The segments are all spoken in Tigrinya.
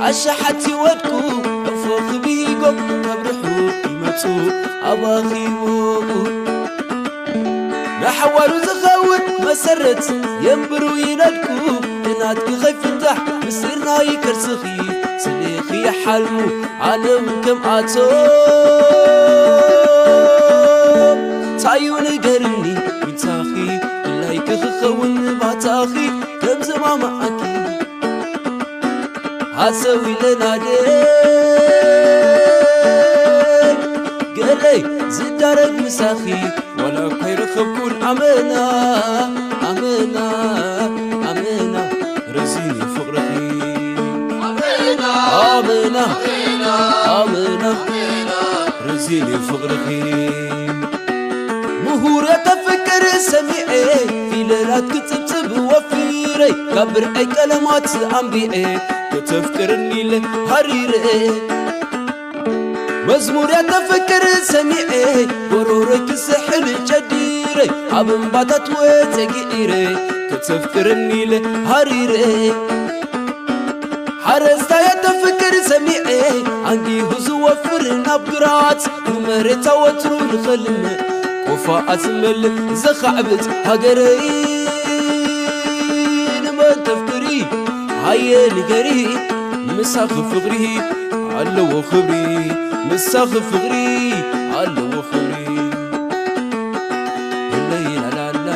ኣሻሓት ይወድቁ፣ እፎ ክብይጎም ከብርሑ ይመጹ ኣባኺ ይወቁ። ንሓዋሩ ዝኸውን መሰረት የንብሩ ይነድቁ። ብናትኪ ከይፍታሕ ምስጢር ናይ ከርስኺ ስሌኺ ይሓልሙ ዓለም ከምኣቶም። ታዩ ንገርኒ ዊንታኺ ድላይኪ ክኸውን ባታኺ ከም ዝማማዓኪ። ሃሰው ኢለና ደይ ገለይ ዝዳረግ ምሳኺ ዋላ እኳ ይረኸብኩን ኣመና ኣመና ኣመና ረዚን ፍቕርኺ ኣመና ኣመና ረዚን ፍቕርኺ ምሁር የተፍቅር ሰሚዐ ፊደላት ክጽብጽብ ወፊረ ካብ ብርዐይ ቀለማት ኣንቢዐ ከተፍቅርኒ ኢለ ሃሪረ መዝሙር የተፍቅር ሰሚዐ ጎሮሮይ ክስሕል ጨዲረ ኣብ እምባታት ወፀ ግዒረ ከተፍቅርኒ ኢለ ሃሪረ ሓረስታይ የተፍቅር ሰሚዐ ኣንጊሁ ዝወፍር ናብ ግራት ንመሬታ ወትሩ ንኸልም ቆፋ ኣዝመል ዘኻዕብት ሃገረይ ንመን ተፍቅሪ ሃየ ንገሪ ምሳኺ ፍቕሪ ኣለዎ ክብሪ ምሳኺ ፍቕሪ ኣለዎ ክብሪ ለይላላላ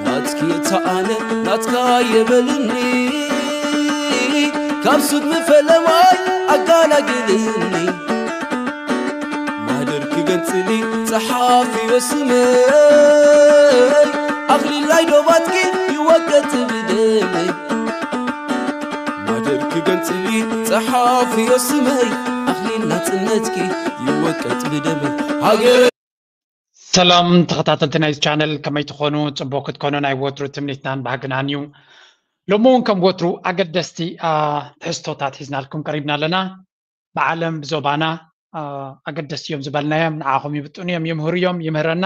ናትኪ እታ ኣነ ናትካ የበልኒ ካብ ሱድ ምፈለማይ ኣጋላግልኒ ማህደር ክገንጽሊ ጸሓፊዮ ስመይ ኣኽሊል ናይ ዶባትኪ ይወቀጥ ብደመይ ማህደር ክገንጽሊ ጸሓፊዮ ስመይ ኣኽሊል ናጽነትኪ ይወቀጥ ብደመይ ሃገር ሰላም ተኸታተልቲ ናይዚ ቻነል ከመይ ትኾኑ? ጽቡቕ ክትኮኑ ናይ ወትሩ ትምኒትናን ባህግናን እዩ። ሎሚ እውን ከም ወትሩ ኣገደስቲ ትሕዝቶታት ሒዝናልኩም ቀሪብና ኣለና። ብዓለም ብዞባና ኣገደስቲ እዮም ዝበልናዮም ንዓኹም ይብጥኑ እዮም፣ ይምህሩ እዮም፣ ይምህረና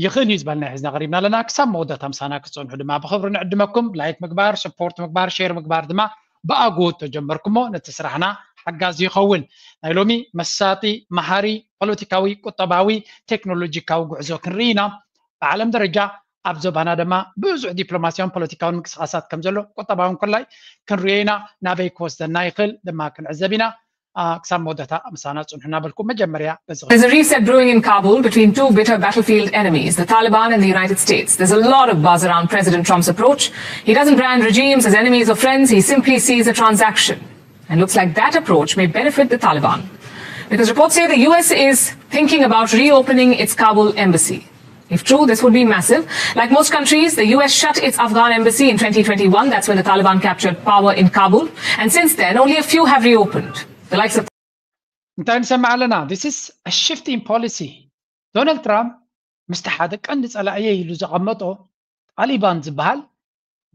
ይኽእል እዩ ዝበልና ሒዝና ቀሪብና ኣለና። ክሳብ መወዳእታ ምሳና ክትጸንሑ ድማ ብኽብሪ ንዕድመኩም። ላይክ ምግባር፣ ሰፖርት ምግባር፣ ሼር ምግባር ድማ ብኣጎ ተጀመርኩሞ ነቲ ስራሕና ሓጋዚ ይኸውን። ናይ ሎሚ መሳጢ፣ መሃሪ፣ ፖለቲካዊ፣ ቁጠባዊ፣ ቴክኖሎጂካዊ ጉዕዞ ክንርኢ ኢና። ብዓለም ደረጃ ኣብ ዞባና ድማ ብዙሕ ዲፕሎማሲያውን ፖለቲካውን ምንቅስቃሳት ከም ዘሎ ቁጠባውን ኮላይ ክንርእዮ ኢና። ናበይ ክወስደና ይኽእል ድማ ክንዕዘብ ኢና። ክሳብ መወዳእታ ምሳና ጽንሑ እናበልኩ መጀመርያ በዚ There's a reset brewing in Kabul between two bitter battlefield enemies, the Taliban and the United States. There's a lot of buzz around President Trump's approach. He doesn't brand regimes as enemies or friends, he simply sees a transaction. And looks like that approach may benefit the Taliban. Because reports say the U S is thinking about reopening its Kabul embassy. If true, this would be massive. Like most countries, the U S shut its Afghan embassy in twenty twenty-one. That's when the Taliban captured power in Kabul. And since then, only a few have reopened. The likes of እንታይ ንሰምዕ ኣለና? This is a shift in policy. ዶናልድ ትራምፕ ምስቲ ሓደ ቀንዲ ጸላእየ ኢሉ ዘቐመጦ ጣሊባን ዝበሃል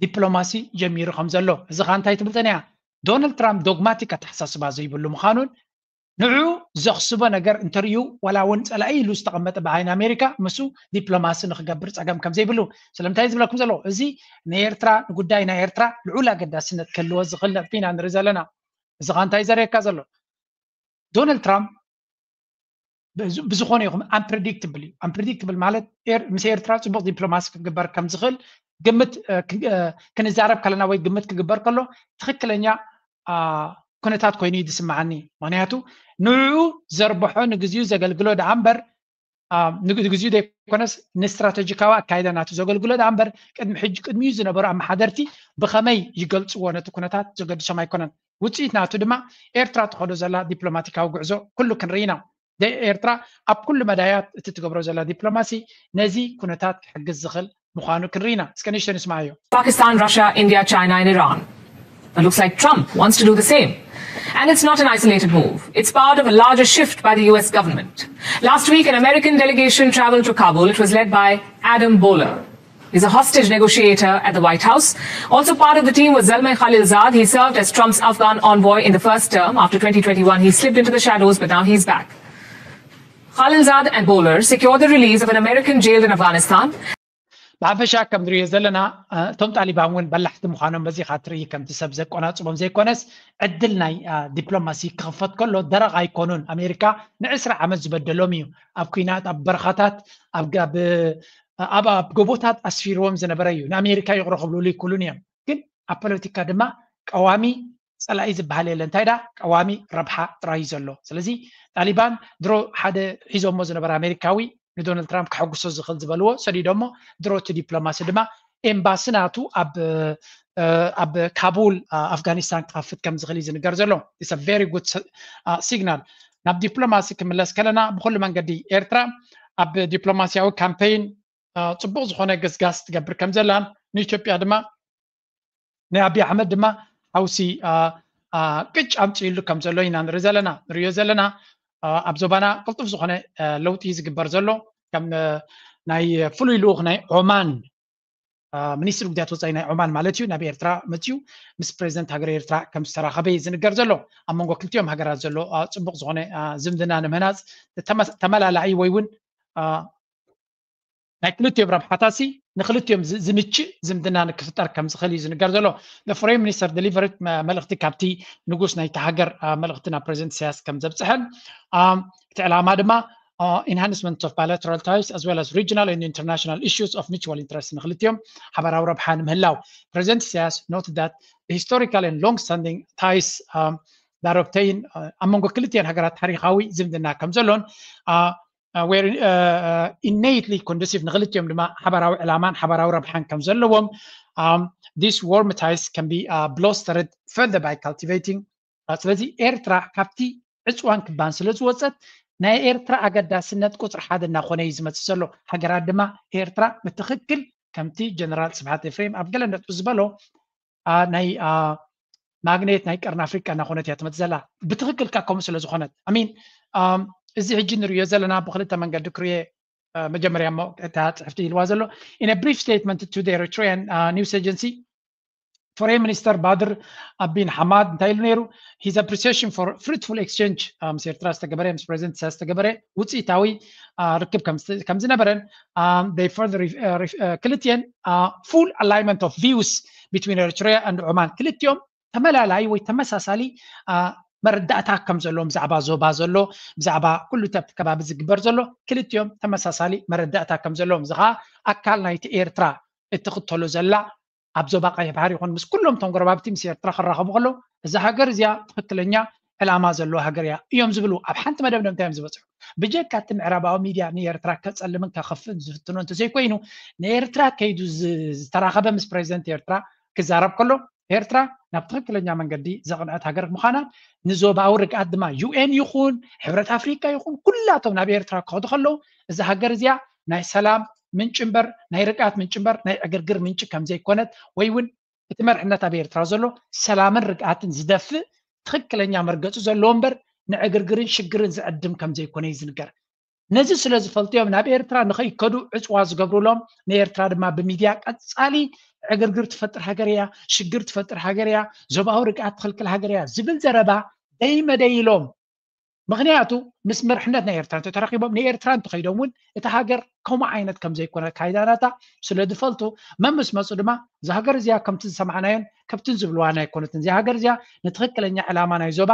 ዲፕሎማሲ ጀሚሩ ከም ዘሎ እዚ ኸዓ እንታይ ትብል ጸኒሓ? ዶናልድ ትራምፕ ዶግማቲክ ኣተሓሳስባ ዘይብሉ ምዃኑን ንዑ ዘኽስቦ ነገር እንተርእዩ ዋላ እውን ጸላኢ ኢሉ ዝተቐመጠ ብዓይኒ ኣሜሪካ ምስኡ ዲፕሎማሲ ንኽገብር ጸገም ከም ዘይብሉ ስለምንታይ ዝብለኩም ዘለኹ እዚ ንኤርትራ ንጉዳይ ናይ ኤርትራ ልዑል ኣገዳስነት ክህልዎ ዝኽእል ነጥቢ ኢና ንርኢ ዘለና እዚ ኸዓ እንታይ ዘርእየካ ዘሎ ዶናልድ ትራምፕ ብዝኾነ ይኹን unpredictable እዩ unpredictable ማለት ምስ ኤርትራ ፅቡቅ ዲፕሎማሲ ክግበር ከም ዝኽእል ግምት ክንዛረብ ከለና ወይ ግምት ክግበር ከሎ ትኽክለኛ ኩነታት ኮይኑ እዩ ዝስምዓኒ ምክንያቱ ንዕኡ ዘርብሖ ንግዚኡ ዘገልግሎ ደኣ እምበር ንግዚኡ ዘይኮነስ ንስትራተጂካዊ ኣካይዳ ናቱ ዘገልግሎ ደኣ እምበር ቅድሚ ሕጂ ቅድሚኡ ዝነበሩ ኣመሓደርቲ ብኸመይ ይገልፅዎ ነቲ ኩነታት ዘገድሶም ኣይኮነን ውፅኢት ናቱ ድማ ኤርትራ ትኸዶ ዘላ ዲፕሎማቲካዊ ጉዕዞ ኩሉ ክንርኢ ኢና ኤርትራ ኣብ ኩሉ መዳያት እቲ ትገብሮ ዘላ ዲፕሎማሲ ነዚ ኩነታት ክሕግዝ ዝኽእል ምዃኑ ክንርኢ ኢና እስከ ንእሽቶ ንስማዓዮ Pakistan, Russia, India, China, and Iran. It looks like Trump wants to do the same. And it's not an isolated move. It's part of a larger shift by the U S government. Last week, an American delegation traveled to Kabul. It was led by Adam Boehler. He's a hostage negotiator at the White House. Also part of the team was Zalmay Khalilzad. He served as Trump's Afghan envoy in the first term. After twenty twenty-one, he slipped into the shadows, but now he's back. Khalilzad and Bowler secured the release of an American jailed in Afghanistan. ብሓፈሻ ከም ንሪኦ ዘለና እቶም ጣሊባን እውን በላሕቲ ምዃኖም በዚ ካ ትርኢ ከምቲ ሰብ ዘቆናፅቦም ዘይኮነስ ዕድል ናይ ዲፕሎማሲ ክኽፈት ከሎ ደረቕ ኣይኮኑን። ኣሜሪካ ንዕስራ ዓመት ዝበደሎም እዩ ኣብ ኩናት ኣብ በረኻታት ኣብ ኣብ ጎቦታት ኣስፊርዎም ዝነበረ እዩ። ንኣሜሪካ ይቕሮ ክብልሉ ይክሉን እዮም። ግን ኣብ ፖለቲካ ድማ ቀዋሚ ፀላኢ ዝበሃል የለ። እንታይ ዳ ቀዋሚ ረብሓ ጥራይ እዩ ዘሎ። ስለዚ ጣሊባን ድሮ ሓደ ሒዞሞ ዝነበረ ኣሜሪካዊ ንዶናልድ ትራምፕ ከሐጉሶ ዝኽእል ዝበልዎ ሰዲዶሞ ድሮ እቲ ዲፕሎማሲ ድማ ኤምባሲ ናቱ ኣብ ኣብ ካቡል ኣፍጋኒስታን ክኸፍት ከም ዝኽእል እዩ ዝንገር ዘሎ። It's a very good signal። ናብ ዲፕሎማሲ ክምለስ ከለና ብኩሉ መንገዲ ኤርትራ ኣብ ዲፕሎማሲያዊ ካምፔይን ፅቡቕ ዝኾነ ገስጋስ ትገብር ከም ዘላን ንኢትዮጵያ ድማ ናይ ኣብይ ኣሕመድ ድማ ሓውሲ ቅጭ ኣምፅእሉ ከም ዘሎ ኢና ንርኢ ዘለና ንሪዮ ዘለና ኣብ ዞባና ቅልጡፍ ዝኾነ ለውጢ ዝግበር ዘሎ ከም ናይ ፍሉይ ልኡኽ ናይ ዖማን ሚኒስትሪ ጉዳያት ወፃኢ ናይ ዖማን ማለት እዩ ናብ ኤርትራ መፅዩ ምስ ፕሬዚደንት ሃገር ኤርትራ ከም ዝተራኸበ እዩ ዝንገር ዘሎ። ኣብ መንጎ ክልቲኦም ሃገራት ዘሎ ፅቡቕ ዝኾነ ዝምድና ንምህናፅ ተመላላኢ ወይ እውን ናይ ክልቲኦም ረብሓታሲ ንክልቲኦም ዝምችእ ዝምድና ንክፍጠር ከም ዝኽእል እዩ ዝንገር ዘሎ። ፎሬን ሚኒስተር ደሊቨርድ መልእኽቲ ካብቲ ንጉስ ናይቲ ሃገር መልእኽቲ ናብ ፕሬዚደንት ኢሳያስ ከም ዘብፅሐን እቲ ዕላማ ድማ enhancement of bilateral ties as well as regional and international issues of mutual interest ንክልቲኦም ሓበራዊ ረብሓ ንምህላው። ፕሬዚደንት ኢሳያስ noted that the historical and long standing ties that obtain ኣብ መንጎ ክልቲኦን ሃገራት ታሪኻዊ ዝምድና ከም ዘሎን were innately conducive ንክልቲኦም ድማ ሓበራዊ ዕላማን ሓበራዊ ረብሓን ከም ዘለዎም this warm ties can be bolstered further by cultivating ስለዚ ኤርትራ ካብቲ ዕፅዋን ክባን ስለ ዝወፀት ናይ ኤርትራ ኣገዳስነት ቁፅሪ ሓደ እናኾነ እዩ ዝመፅእ ዘሎ። ሃገራት ድማ ኤርትራ ብትኽክል ከምቲ ጀነራል ስብሓት ኤፍሬም ኣብ ገለ ነጥቢ ዝበሎ ናይ ማግኔት ናይ ቀርኒ ኣፍሪቃ እናኾነት እያ ትመፅእ ዘላ። ብትኽክል ካ ከምኡ ስለ ዝኾነት ሚን እዚ ሕጂ ንሪኦ ዘለና ብክልተ መንገዲ ክርየ መጀመርያ እሞ እታ ፅሕፍቲ ኢልዋ ዘሎ in a brief statement to the Eritrean news agency ፎሬን ሚኒስተር ባድር ኣቢን ሓማድ እንታይ ኢሉ ነይሩ? His appreciation for fruitful exchange ምስ ኤርትራ ዝተገበረ ምስ ፕሬዚደንት ኢሳያስ ዝተገበረ ውፅኢታዊ ርክብ ከም ዝነበረን they further ክልቲኤን full alignment of views between Eritrea and Oman ክልቲኦም ተመላላይ ወይ ተመሳሳሊ መረዳእታ ከም ዘለዎም ብዛዕባ ዞባ ዘሎ ብዛዕባ ኩሉ እቲ ኣብቲ ከባቢ ዝግበር ዘሎ ክልቲኦም ተመሳሳሊ መረዳእታ ከም ዘለዎም እዚ ከዓ ኣካል ናይቲ ኤርትራ እትኽተሎ ዘላ ኣብ ዞባ ቀይሕ ባሕሪ ይኹን ምስ ኩሎም እቶም ጎረባብቲ ምስ ኤርትራ ክራኸቡ ከለዉ እዛ ሃገር እዚኣ ትኽክለኛ ዕላማ ዘለዎ ሃገር እያ እዮም ዝብሉ ኣብ ሓንቲ መደብ ንምንታይ እዮም ዝበፅሑ ብጀካ እቲ ምዕራባዊ ሚድያ ንኤርትራ ከፀልምን ከኸፍእን ዝፍትኖ እንተዘይኮይኑ ንኤርትራ ከይዱ ዝተራኸበ ምስ ፕሬዚደንት ኤርትራ ክዛረብ ከሎ ኤርትራ ናብ ትኽክለኛ መንገዲ ዘቕንዐት ሃገር ምዃናን ንዞባዊ ርግኣት ድማ ዩኤን ይኹን ሕብረት ኣፍሪካ ይኹን ኩላቶም ናብ ኤርትራ ክኸዱ ከለዉ እዛ ሃገር እዚኣ ናይ ሰላም ምንጭ እምበር ናይ ርግኣት ምንጭ እምበር ናይ ዕግርግር ምንጭ ከም ዘይኮነት ወይ እውን እቲ መርሕነት ኣብ ኤርትራ ዘሎ ሰላምን ርግኣትን ዝደፍእ ትኽክለኛ መርገፂ ዘለዎ እምበር ንዕግርግርን ሽግርን ዝዕድም ከም ዘይኮነ እዩ ዝንገር። ነዚ ስለ ዝፈልጡ እዮም ናብ ኤርትራ ንኸይከዱ ዕፅዋ ዝገብሩሎም ንኤርትራ ድማ ብሚድያ ቀፃሊ ዕግርግር ትፈጥር ሃገር እያ፣ ሽግር ትፈጥር ሃገር እያ፣ ዞባዊ ርግኣት ትኽልክል ሃገር እያ ዝብል ዘረባ ደይመደይ ኢሎም ምኽንያቱ ምስ መርሕነት ናይ ኤርትራ እንተተረኺቦም ንኤርትራ እንተኸይዶም እውን እቲ ሃገር ከምኡ ዓይነት ከም ዘይኮነ ካይዳናታ ስለ ዝፈልጡ መምስ መፁ ድማ እዛ ሃገር እዚኣ ከምቲ ዝሰማዕናዮን ከብትን ዝብልዋ ናይ ኮነትን እዚኣ ሃገር እዚኣ ንትኽክለኛ ዕላማ ናይ ዞባ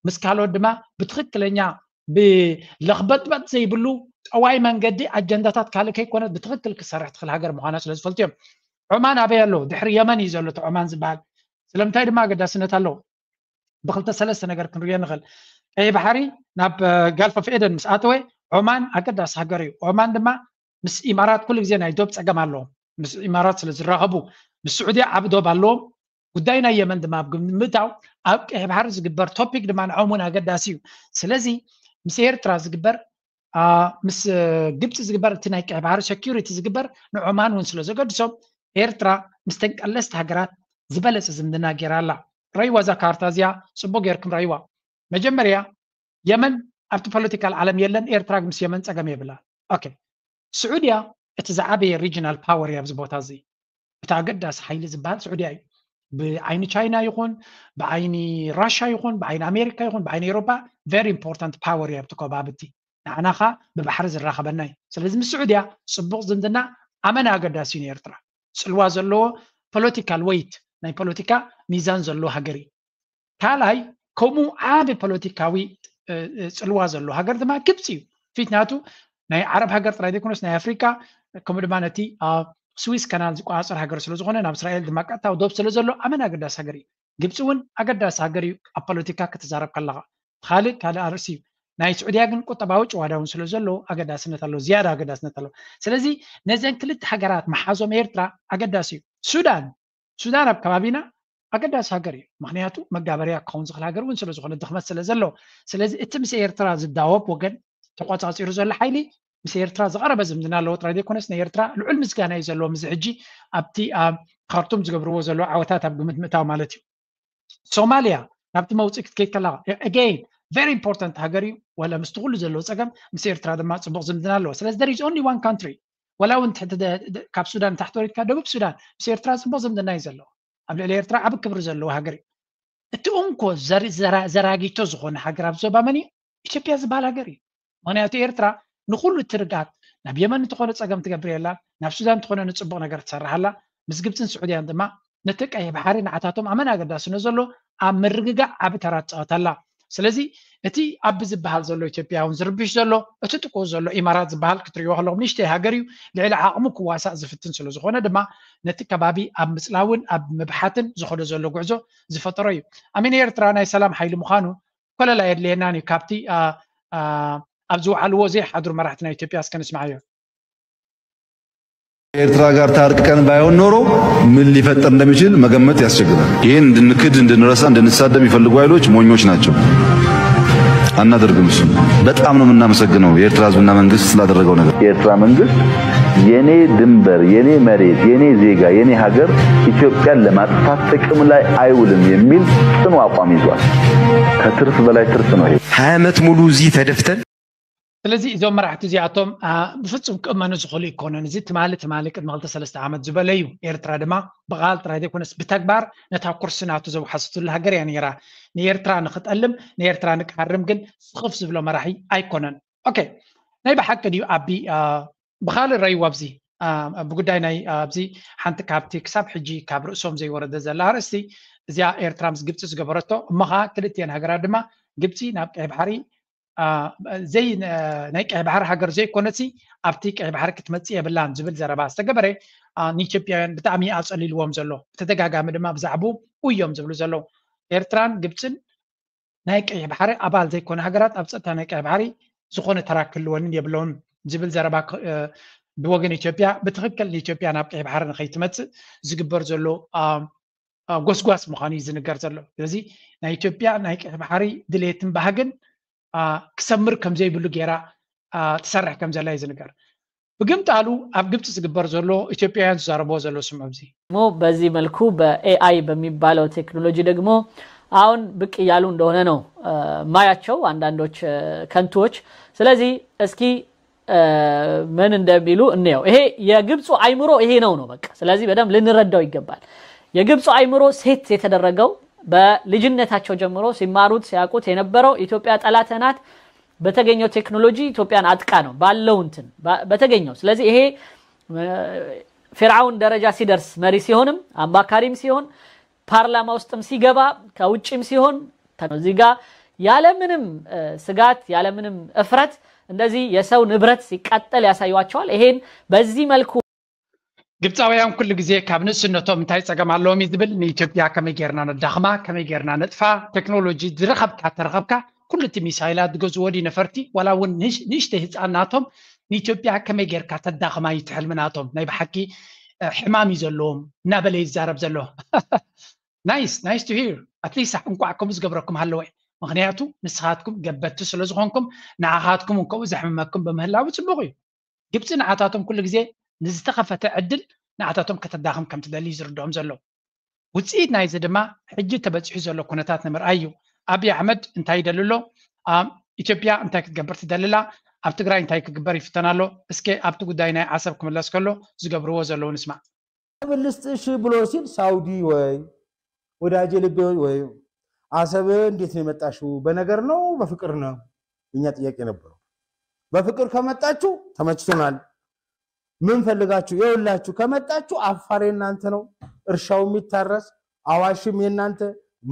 ምስ ካልኦት ድማ ብትኽክለኛ ብለኽበጥበጥ ዘይብሉ ጠዋይ መንገዲ ኣጀንዳታት ካልእ ከይኮነት ብትኽክል ክሰርሕ ትኽእል ሃገር ምዃና ስለ ዝፈልጡ እዮም። ዖማን ኣበይ ኣሎ? ድሕሪ የመን እዩ ዘሎ እቲ ዖማን ዝበሃል። ስለምንታይ ድማ ኣገዳስነት ኣለዎ? ብክልተ ሰለስተ ነገር ክንሪኦ ንኽእል። ቀይ ባሕሪ ናብ ጋልፍ ኦፍ ኤደን ምስ ኣተወ ዖማን ኣገዳሲ ሃገር እዩ። ዖማን ድማ ምስ ኢማራት ኩሉ ግዜ ናይ ዶብ ፀገም ኣለዎም። ምስ ኢማራት ስለ ዝራኸቡ ምስ ስዑድያ ዓብ ዶብ ኣለዎም። ጉዳይ ናይ የመን ድማ ኣብ ግምት ምእታው ኣብ ቀይ ባሕሪ ዝግበር ቶፒክ ድማ ንዖም እውን ኣገዳሲ እዩ። ስለዚ ምስ ኤርትራ ዝግበር ምስ ግብፂ ዝግበር እቲ ናይ ቀይ ባሕሪ ሴኪሪቲ ዝግበር ንዖማን እውን ስለ ዘገድሶም ኤርትራ ምስተን ቀለስቲ ሃገራት ዝበለፀ ዝምድና ገይራ ኣላ። ረይዋ እዛ ካርታ እዚኣ ፅቡቅ ጌርኩም ረይዋ። መጀመርያ የመን ኣብቲ ፖለቲካል ዓለም የለን። ኤርትራ ምስ የመን ፀገም የብላ። ኦኬ ስዑድያ እቲ ዝዓበየ ሪጅናል ፓወር እያ ኣብዚ ቦታ እዚ። እቲ ኣገዳሲ ሓይሊ ዝበሃል ስዑድያ እዩ። ብዓይኒ ቻይና ይኹን ብዓይኒ ራሻ ይኹን ብዓይኒ ኣሜሪካ ይኹን ብዓይኒ ኤሮፓ ቨሪ ኢምፖርታንት ፓወር እያ ኣብቲ ከባቢ እቲ። ንዓና ኸኣ ብባሕሪ ዝራኸበና እዩ። ስለዚ ምስ ስዑድያ ጽቡቕ ዝምድና ኣመና ኣገዳሲ እዩ ንኤርትራ። ጽልዋ ዘለዎ ፖለቲካል ወይት፣ ናይ ፖለቲካ ሚዛን ዘለዎ ሃገር እዩ። ካልኣይ ከምኡ ዓቢ ፖለቲካዊ ጽልዋ ዘለዎ ሃገር ድማ ግብፂ እዩ። ፊት ናቱ ናይ ዓረብ ሃገር ጥራይ ዘይኮነስ ናይ ኣፍሪካ ከምኡ ድማ ነቲ ኣብ ስዊስ ካናል ዝቆፃፀር ሃገር ስለዝኾነ ናብ እስራኤል ድማ ቀጥታዊ ዶብ ስለዘሎ ኣመን ኣገዳሲ ሃገር እዩ። ግብፂ እውን ኣገዳሲ ሃገር እዩ ኣብ ፖለቲካ ክትዛረብ ከለኻ። ካልእ ካልእ ኣርእሲ እዩ። ናይ ስዑድያ ግን ቁጠባዊ ጭዋዳ እውን ስለዘሎ ኣገዳስነት ኣሎ፣ ዝያዳ ኣገዳስነት ኣሎ። ስለዚ ነዘን ክልተ ሃገራት መሓዞም ኤርትራ ኣገዳሲ እዩ። ሱዳን ሱዳን ኣብ ከባቢና ኣገዳሲ ሃገር እዩ። ምክንያቱ መጋበርያ ክኸውን ዝኽእል ሃገር እውን ስለዝኾነ ድኽመት ስለ ዘሎ። ስለዚ እቲ ምስ ኤርትራ ዝዳወብ ወገን ተቆፃፂሩ ዘሎ ሓይሊ ምስ ኤርትራ ዝቐረበ ዝምድና ኣለዎ ጥራይ ዘይኮነስ ናይ ኤርትራ ልዑል ምስጋና እዩ ዘለዎ። ምስዚ ሕጂ ኣብቲ ኣብ ካርቱም ዝገብርዎ ዘለዉ ዓወታት ኣብ ግምት ምእታው ማለት እዩ። ሶማልያ ናብቲ መውፅኢ ክትከይድ ከለካ again very important ሃገር እዩ። ወላ ምስቲ ኩሉ ዘለዎ ፀገም ምስ ኤርትራ ድማ ፅቡቅ ዝምድና ኣለዎ። ስለዚ there is only one country ወላ እውን ትሕቲ ደ- ደ- ካብ ሱዳን ታሕቲ ወሪድካ ደቡብ ሱዳን ምስ ኤርትራ ፅቡቅ ዝምድና እዩ ዘለዎ። ኣብ ልዕሊ ኤርትራ ዓቢ ክብሪ ዘለዎ ሃገር እዩ። እቲ እንኮ ዘር- ዘራ- ዘራጊቶ ዝኾነ ሃገር ኣብ ዞባ መን እዩ? ኢትዮጵያ ዝበሃል ሃገር እዩ። ምክንያቱ ኤርትራ ንኩሉ ትርጋት ናብ የመን እንተኾነ ፀገም ትገብር የላ፣ ናብ ሱዳን እንተኾነ ንፅቡቅ ነገር ትሰርሕ ኣላ። ምስ ግብፅን ስዑድያን ድማ ነቲ ቀይሕ ባሕሪ ንዓታቶም ኣመን ኣገዳስነት ዘሎ ኣብ ምርግጋእ ዓቢ ተራ ትፃወት ኣላ። ስለዚ እቲ ኣብ ዝበሃል ዘሎ ኢትዮጵያ እውን ዝርብሽ ዘሎ እቲ ጥቁ ዘሎ ኢማራት ዝበሃል ክትሪእዎ ከለኹም ንእሽተይ ሃገር እዩ። ልዕሊ ዓቕሙ ክዋሳእ ዝፍትን ስለ ዝኾነ ድማ ነቲ ከባቢ ኣብ ምፅላውን ኣብ ምብሓትን ዝኸዶ ዘሎ ጉዕዞ ዝፈጠሮ እዩ። ኣሚን ኤርትራ ናይ ሰላም ሓይሊ ምዃኑ ኮለል ኣየድልየናን እዩ። ካብቲ ኣ፣ ኣ፣ ኣብ ዝወዓልዎ ዘይሓድሩ መራሕቲ ናይ ኢትዮጵያ እስከ ንስምዓዮ። ከኤርትራ ጋር ታርቀን ባይሆን ኖሮ ምን ሊፈጠር እንደሚችል መገመት ያስቸግራል። ይህን እንድንክድ፣ እንድንረሳ፣ እንድንሳደብ የሚፈልጉ ኃይሎች ሞኞች ናቸው። አናደርግም። እሱ በጣም ነው የምናመሰግነው የኤርትራ ህዝብና መንግስት ስላደረገው ነገር። የኤርትራ መንግስት የኔ ድንበር፣ የኔ መሬት፣ የኔ ዜጋ፣ የኔ ሀገር ኢትዮጵያን ለማጥፋት ጥቅም ላይ አይውልም የሚል ጽኑ አቋም ይዟል። ከትርፍ በላይ ትርፍ ነው ይሄ። ሀያ ዓመት ሙሉ እዚህ ተደፍተን ስለዚ እዞም መራሕቲ እዚኣቶም አ፣ ብፍጹም ክእመኑ ዝኽእሉ ኣይኮኑን። እዚ ትማሊ ትማሊ ቅድሚ ክልተ ሰለስተ ዓመት ዝበለ እዩ። ኤርትራ ድማ ብቓል ጥራይ ዘይኮነስ ብተግባር ነታ ኩርሲ ናቱ ዘውሓሰትሉ ሃገር እያ ነይራ። ንኤርትራ ንኽጠልም ንኤርትራ ንክሃርም ግን ስኽፍ ዝብሎ መራሒ ኣይኮነን። ኦኬ ናይ ብሓቂ ድዩ ኣቢ አ፣ ብኻልእ ረእይዎ ኣብዚ አ፣ ብጉዳይ ናይ ኣብዚ ሓንቲ ካብቲ ክሳብ ሕጂ ካብ ርእሶም ዘይወረደ ዘላ ኣርእስቲ እዚኣ ኤርትራ ምስ ግብፂ ዝገበረቶ እሞ ኸዓ ክልቲኤን ሃገራት ድማ ግብፂ ናብ ቀይ ባሕሪ አ፣ ዘይ ናይ ቀይ ባሕሪ ሃገር ዘይኮነሲ ኣብቲ ቀይ ባሕሪ ክትመፅእ የብላን ዝብል ዘረባ ዝተገበረ አ፣ ንኢትዮጵያውያን ብጣዕሚ ኣፀሊልዎም ዘሎ ብተደጋጋሚ ድማ ብዛዕባኡ እዮም ዝብሉ ዘለዉ። ኤርትራን ግብፅን ናይ ቀይ ባሕሪ ኣባል ዘይኮነ ሃገራት ኣብ ፀጥታ ናይ ቀይ ባሕሪ ዝኾነ ተራ ክህልወንን የብለውን ዝብል ዘረባ ክ- እ፣ ብወገን ኢትዮጵያ ብትኽክል ንኢትዮጵያ ናብ ቀይ ባሕሪ ንኸይትመፅእ ዝግበር ዘሎ አ፣ አ፣ ጎስጓስ ምዃኑ እዩ ዝንገር ዘሎ። ስለዚ ናይ ኢትዮጵያ ናይ ቀይ ባሕሪ ድሌትን ባህግን አ፣ ክሰምር ከም ዘይብሉ ገይራ አ፣ ትሰርሕ ከም ዘላ እዩ ዝንገር። ብግምጣሉ ኣብ ግብፂ ዝግበር ዘሎ ኢትዮጵያውያን ዝዛረብዎ ዘሎ ስምዑ ኣብዚ ደግሞ በዚህ መልኩ በ ኤአይ በሚባለው ቴክኖሎጂ ደግሞ አሁን ብቅ እያሉ እንደሆነ ነው እ፣ ማያቸው አንዳንዶች እ፣ ከንቱዎች። ስለዚህ እስኪ እ፣ ምን እንደሚሉ እንየው። ይሄ የግብፁ አይምሮ ይሄ ነው ነው በቃ። ስለዚህ በደንብ ልንረዳው ይገባል። የግብፁ አይምሮ ሴት የተደረገው በልጅነታቸው ጀምሮ ሲማሩት ሲያውቁት የነበረው ኢትዮጵያ ጠላት ናት፣ በተገኘው ቴክኖሎጂ ኢትዮጵያን አጥቃ ነው ባለው እንትን ባ- በተገኘው። ስለዚህ ይሄ እ፣ ፊርዓውን ደረጃ ሲደርስ መሪ ሲሆንም አማካሪም ሲሆን ፓርላማ ውስጥም ሲገባ ከውጭም ሲሆን ተ- እዚህ ጋር ያለምንም እ፣ ስጋት ያለምንም እፍረት እንደዚህ የሰው ንብረት ሲቃጠል ያሳዩዋቸዋል። ይሄን በዚህ መልኩ ግብፃውያን ኩሉ ግዜ ካብ ንእስነቶም እንታይ ፀገም ኣለዎም እዩ ዝብል ንኢትዮጵያ ከመይ ጌርና ነዳኽማ ከመይ ጌርና ነጥፋ ቴክኖሎጂ ዝረኸብካ ተረኸብካ ኩሉ እቲ ሚሳይላት ዝገዝዎ ድዩ ነፈርቲ ዋላ እውን ንእሽ- ንእሽተይ ህፃን ናቶም ንኢትዮጵያ ከመይ ጌርካ ተዳኽማ እዩ እቲ ሕልሚ ናቶም ናይ ብሓቂ እ፣ ሕማም እዩ ዘለዎም እናበለ ይዛረብ ዘሎ nice nice to hear at least እንቋዕ ከምኡ ዝገብረኩም ሃለወ ምክንያቱ ንስኻትኩም ገበቲ ስለ ዝኾንኩም ንዓኻትኩም እንከኡ ዘሕምመኩም ብምህላው ፅቡቕ እዩ ግብፂ ንዓታቶም ኩሉ ግዜ ንዝተኸፈተ ዕድል ንዓታቶም ከተዳኽም ከም ትደሊ እዩ ዝርድኦም ዘሎ ውፅኢት ናይዚ ድማ ሕጂ ተበፂሑ ዘሎ ኩነታት ንምርኣይ እዩ ኣብይ ኣሕመድ እንታይ ይደሊ ኣሎ ኣብ ኢትዮጵያ እንታይ ክትገብር ትደሊ ኣላ ኣብ ትግራይ እንታይ ክግበር ይፍተን ኣሎ እስከ ኣብቲ ጉዳይ ናይ ዓሰብ ክምለስ ከሎ ዝገብርዎ ዘለዉ ንስማዕ ልስጥሽ ብሎ ሲል ሳውዲ ወይ ወዳጄ ልቤ ወይ አሰብ እንዴት ነው የመጣሽው? በነገር ነው በፍቅር ነው? የኛ ጥያቄ ነበረው። በፍቅር ከመጣችሁ ተመችቶናል። ምን ፈልጋችሁ? የውላችሁ ከመጣችሁ አፋር የእናንተ ነው፣ እርሻው የሚታረስ አዋሽም የእናንተ፣